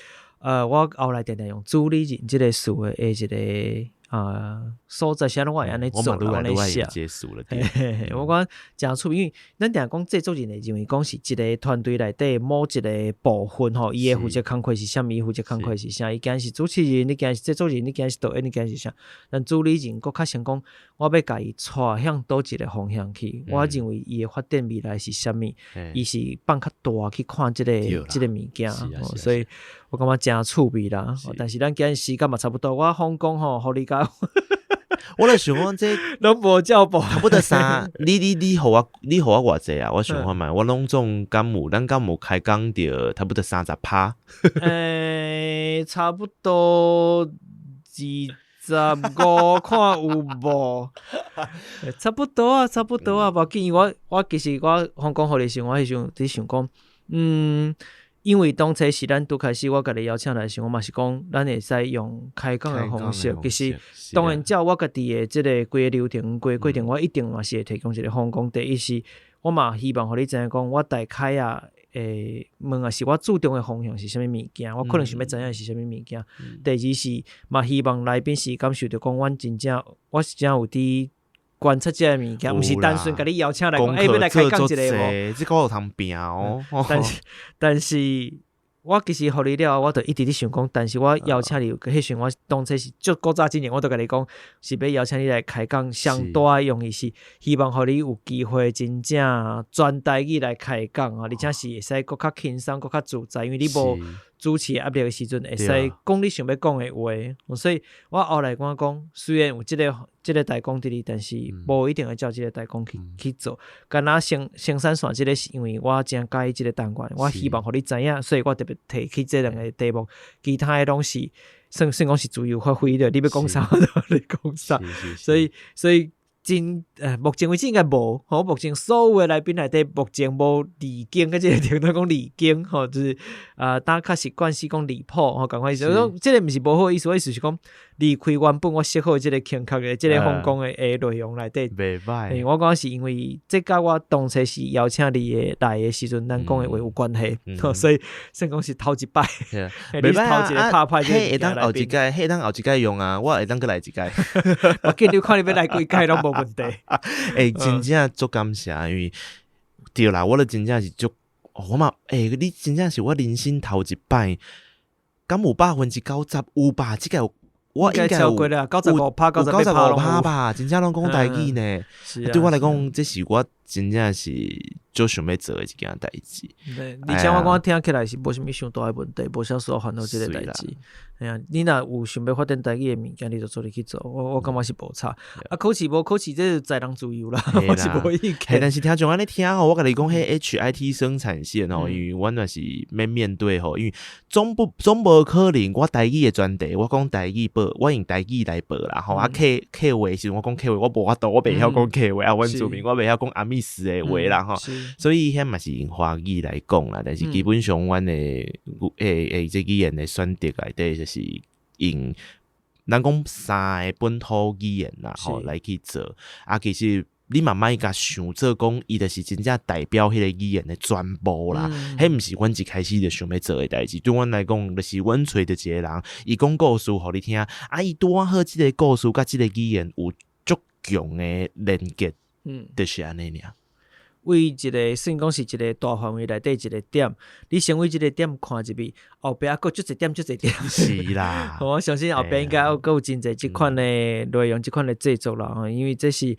我後來定定用主理人這個詞的一個啊所在，啥攏我會按呢做，按呢寫。我講誠趣味，因為咱定講製作人會認為講是一個團隊內底某一個部分吼，伊會負責工課是啥物，伊負責工課是啥，伊今是主持人，你今是製作人，你今是導演，你今是啥？但主理人閣較像講，我欲共伊帶向佗一個方向去，我認為伊的發展未來是啥物，伊是放較大去看這個物件，所以我感覺誠趣味啦。但是咱今日時間嘛差不多，我放講吼，予你較。我咧想講這攏無照報，差不多三，你予我偌濟啊？我想看覓，我攏總敢有，咱敢有開講著差不多30趴。差不多25，看有無？差不多啊，差不多啊，無緊。我其實我放講予你時，我彼時陣佇想講，因為當初是咱拄開始，我共你邀請來時，我嘛是講，咱會使用開講的方式。其實當然照我家己的這個規个流程、規個過程，我一定嘛是會提供一個方講。第一是，我嘛希望予你知影講，我大概啊會問啊，是我注重的方向是啥物物件，我可能想欲知影是啥物物件。第二是嘛，希望來賓是感受著講，阮真正我是真有佇觀察這个物件，毋是單純共你邀請來講，欸，欲來開講一个無？這個有通拼哦。但是我其實予你了後，我就一直佇想講，但是我邀請你，彼時我當初是足古早之前，我都共你講，是欲邀請你來開講，上大的用意是希望予你有機會真正全台語來開講啊，而且是會使閣較輕鬆、閣較自在，因為你無主持壓力的時陣，會使講你想欲講的話。所以我後來感覺講，雖然有這個大綱佇裡，但是無一定會照這個大綱去做。敢若生產線這个是因為我真佮意這个單元，我希望予你知影，所以我特別提起這兩个題目。其他的攏是算講是自由發揮的，你欲講啥我就予你講啥。所以目前為止應該無，吼，目前所有的來賓內底，目前無離經，佮這个聽到講離經，吼，就是啊，當較習慣是講離譜，吼，仝款意思。講這个毋是無好意思，我意思是講離開原本我設好這个框架的這个訪講的內容內底。袂歹。我講是因為這佮我當初是邀請你的來的時陣，咱講的話有關係，所以算講是頭一擺，袂歹頭一个拍歹。彼會當後一屆，彼會當後一屆用啊，我會當閣來一屆。我見你看你欲來幾屆攏無問題。欸，真正足感謝，因為對啦，我咧真正是足，我嘛，欸，你真正是我人生頭一擺，敢有90%？有吧？這個有，我應該超過啦，95趴， 95趴吧，真正攏講台語呢。對我來講，這是我真正是足想欲做的一件代誌。對，而且我感覺聽起來是無啥物傷大的問題，無啥需要煩惱這个代誌。嘿啊，你若有想欲發展台語的物件，你就做咧去做，我感覺是無差。啊，考試無考試，這是在人自由啦，我是無意見。但是聽眾按呢聽吼，我共你講，彼 HIT 生產線吼，因為阮若是欲面對吼，因為總無可能我台語的專題，我講台語報，我用台語來報啦吼。啊，客話時陣我講客話，我無法度，我袂曉講客話啊，原住民我袂曉講阿密斯的話啦吼。所以彼嘛是用華語來講啦，但是基本上阮的這語言的選擇內底就是用咱講三个本土語言啦吼來去做。啊，其實你嘛莫共想做講，伊就是真正代表彼个語言的全部啦。彼毋是阮一開始就想欲做的代誌。對阮來講，就是阮揣著一个人，伊講故事予你聽，啊，伊拄仔好這个故事佮這个語言有足強的連結，就是按呢爾。為一个算講是一个大範圍內底一个點，你先為這个點看入去，後壁猶閣足濟點足濟點。是啦，我相信後壁應該猶閣有真濟這款的內容，這款的製作啦。吼，因為這是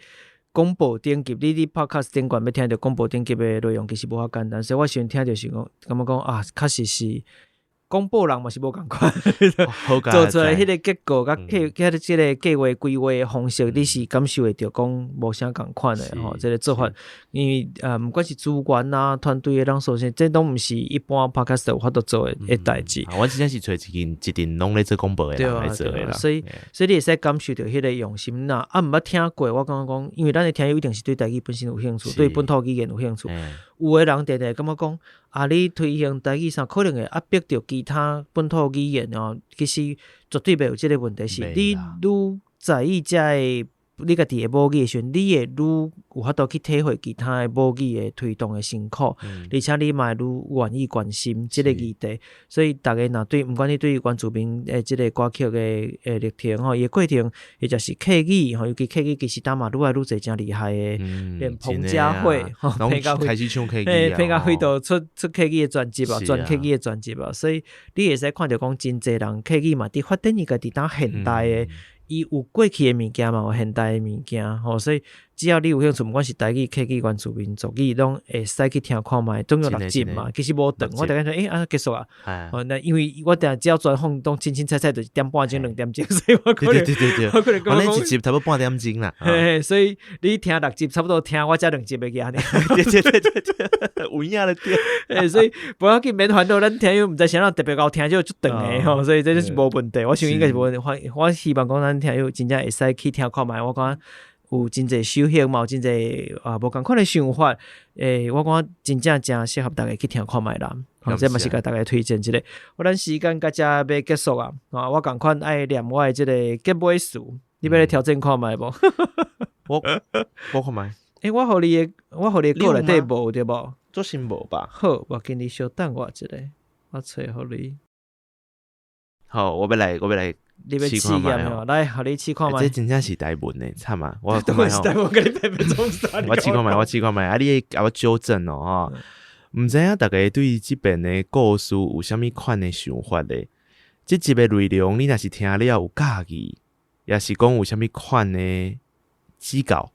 廣播頂級，你佇 Podcast 頂懸欲聽著廣播頂級的內容，其實無遐簡單。所以我時陣聽著是講，感覺講啊，確實是廣播人嘛是無仝款，做出來彼個結果，佮計佮這个計劃規劃的方式，你是感受會著講無啥仝款的吼。這个做法，因為毋管是資源啊、團隊的人數，這攏毋是一般 Podcast 有法度做的代誌。阮真正是揣一間一陣攏咧做廣播的人來做的啦。所以你會使感受著彼个用心啦。啊，毋捌聽過，我感覺講，因為咱的聽友一定是對台語本身有興趣，對本土語言有興趣。有的人定定感覺講，啊，你推行台語啥，可能會壓迫著其他本土語言哦。其實絕對袂有這个問題，是你愈在意遮个你家己的母語的時陣，你會愈有法度去體會其他的母語的推動的辛苦，而且你嘛會愈願意關心這个議題。所以逐家若對，毋管你對原住民的這个歌曲的歷程吼，伊的過程，或者是客語吼，尤其客語其實當嘛愈來愈濟誠厲害的，連彭佳慧吼，彭佳慧開始唱客語，彭佳慧都出客語的專輯啊，全客語的專輯啊，所以你會使看著講真濟人客語嘛，佇發展伊家己當現代的。伊有過去的物件嘛，有現代的物件，吼，所以只要你有興趣，毋管是台語、客語、原住民族語，攏會使去聽看覓，總共六集嘛，其實無長。我逐日講，欸，啊結束啊。哦，那因為我定只要專訪攏清清菜菜，就是點半鐘、2點鐘，所以我可能對，我可能我那一集差不多半點鐘啦。嘿，所以你聽六集，差不多聽我這兩集的爾。對，有影咧對。欸，所以無要緊，免煩惱，咱聽友毋知啥人特別𠢕聽這足長的吼，所以這就是無問題。我想應該是無問題。我希望講咱聽友真正會使去聽看覓，我感覺有真濟收穫嘛，有真濟啊無仝款的想法。欸，我感覺真正誠適合大家去聽看覓啦。吼，這嘛是共大家推薦一下。我咱時間到遮欲結束啊，啊，我仝款愛念我的這個結尾詞，你欲來挑戰看覓無？我看覓。欸，我予你的歌內底無對無？做先無吧。好，我給你稍等我一下，我揣予你。好，我欲來。你欲試驗哦？來，予你試看覓。這真正是台文的，慘啊！我都是台文，共你白白創啥？我試看覓，我試看覓。啊，你會共我糾正哦，吼。毋知影大家對這遍的故事有啥物款的想法咧？這集的內容，你若是聽了有佮意，抑是講有啥物款的指教，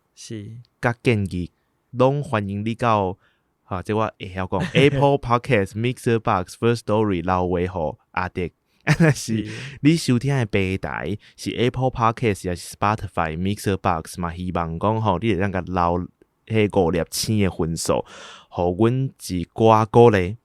佮建議，攏歡迎你到，哈，這我會曉講 Apple Podcast、Mixer Box、Firstory 留話予阿迪。啊，若是你收聽的平台是 Apple Podcast 抑是 Spotify、Mixer Box 嘛，希望講吼，你會當共留彼五粒星的分數，予阮一寡鼓勵。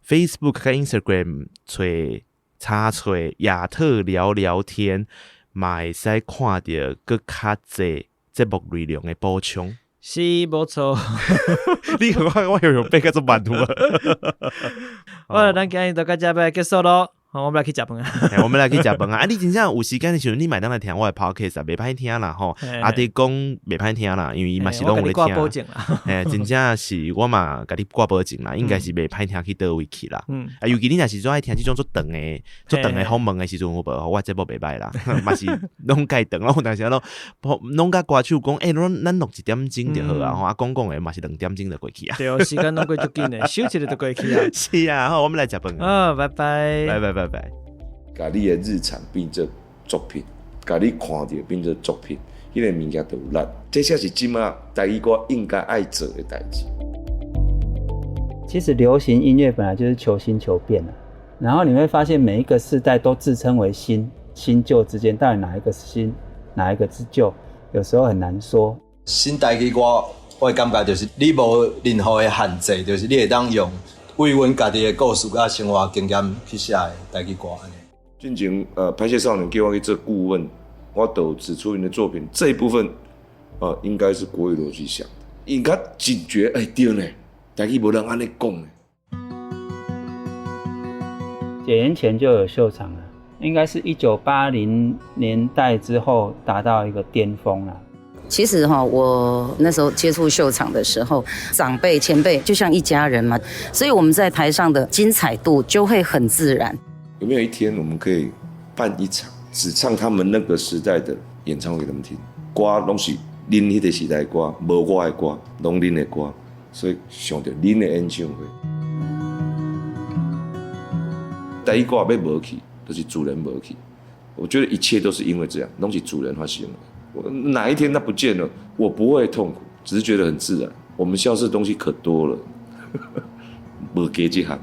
Facebook 佮 Instagram 揣查揣亞特聊聊天，嘛會使看著閣較濟節目內容的補充。是，無錯。你看我又用變較做慢有啊。好，咱今日就到這欲結束囉。好，我們來去食飯啊！我們來去食飯啊！啊，你真正有時間的時陣，你嘛會當來聽我的 podcast 啊，袂歹聽啦吼。阿弟講袂歹聽啦，因為伊嘛是攏有咧聽。嘿，真正是我嘛共你掛保證啦，應該是袂歹聽去佗位去啦。啊，尤其你若是做愛聽這種足長的、足長的訪問的時陣，有無？我節目袂歹啦，嘛是攏蓋長，我有當時攏攏佮歌手講，欸，咱錄一點鐘就好啊，吼啊，講講的嘛是2點鐘就過去啊。對，時間攏過足緊的，咻一下就過去啊。是啊，好，我們來食飯。啊，拜拜。拜拜拜拜。共你的日常變做作品，共你看著變做作品，彼個物件就有力。這才是這馬台語歌應該愛做的代誌。其實流行音樂本來就是求新求變的，然後你會發現每一個世代都自稱為新，新舊之間到底哪一個是新，哪一個是舊，有時候很難說。新台語歌，我的感覺就是你無任何的限制，就是你會當用為阮家己的故事佮生活經驗去寫的台語歌。進前拍謝少年叫我去做顧問，我都指出𪜶的作品這一部分，應該是國語邏輯想的，𪜶較警覺，欸，對呢，台語無人按呢講呢。解嚴前就有秀場了，應該是1980年代之後達到一個巔峰了。其實哈，我那時候接觸秀場的時候，長輩前輩就像一家人嘛，所以我們在台上的精彩度就會很自然。有沒有一天我們可以辦一場只唱他們那個時代的演唱會給他們聽？歌攏是恁彼個時代的歌，無我的歌，攏恁的歌，所以想著恁的演唱會。台語歌欲無去，就是自然無去。我覺得一切都是因為這樣，攏是自然發生的。我哪一天它不見了，我不會痛苦，只是覺得很自然。我們消失的東西可多了，無加這項。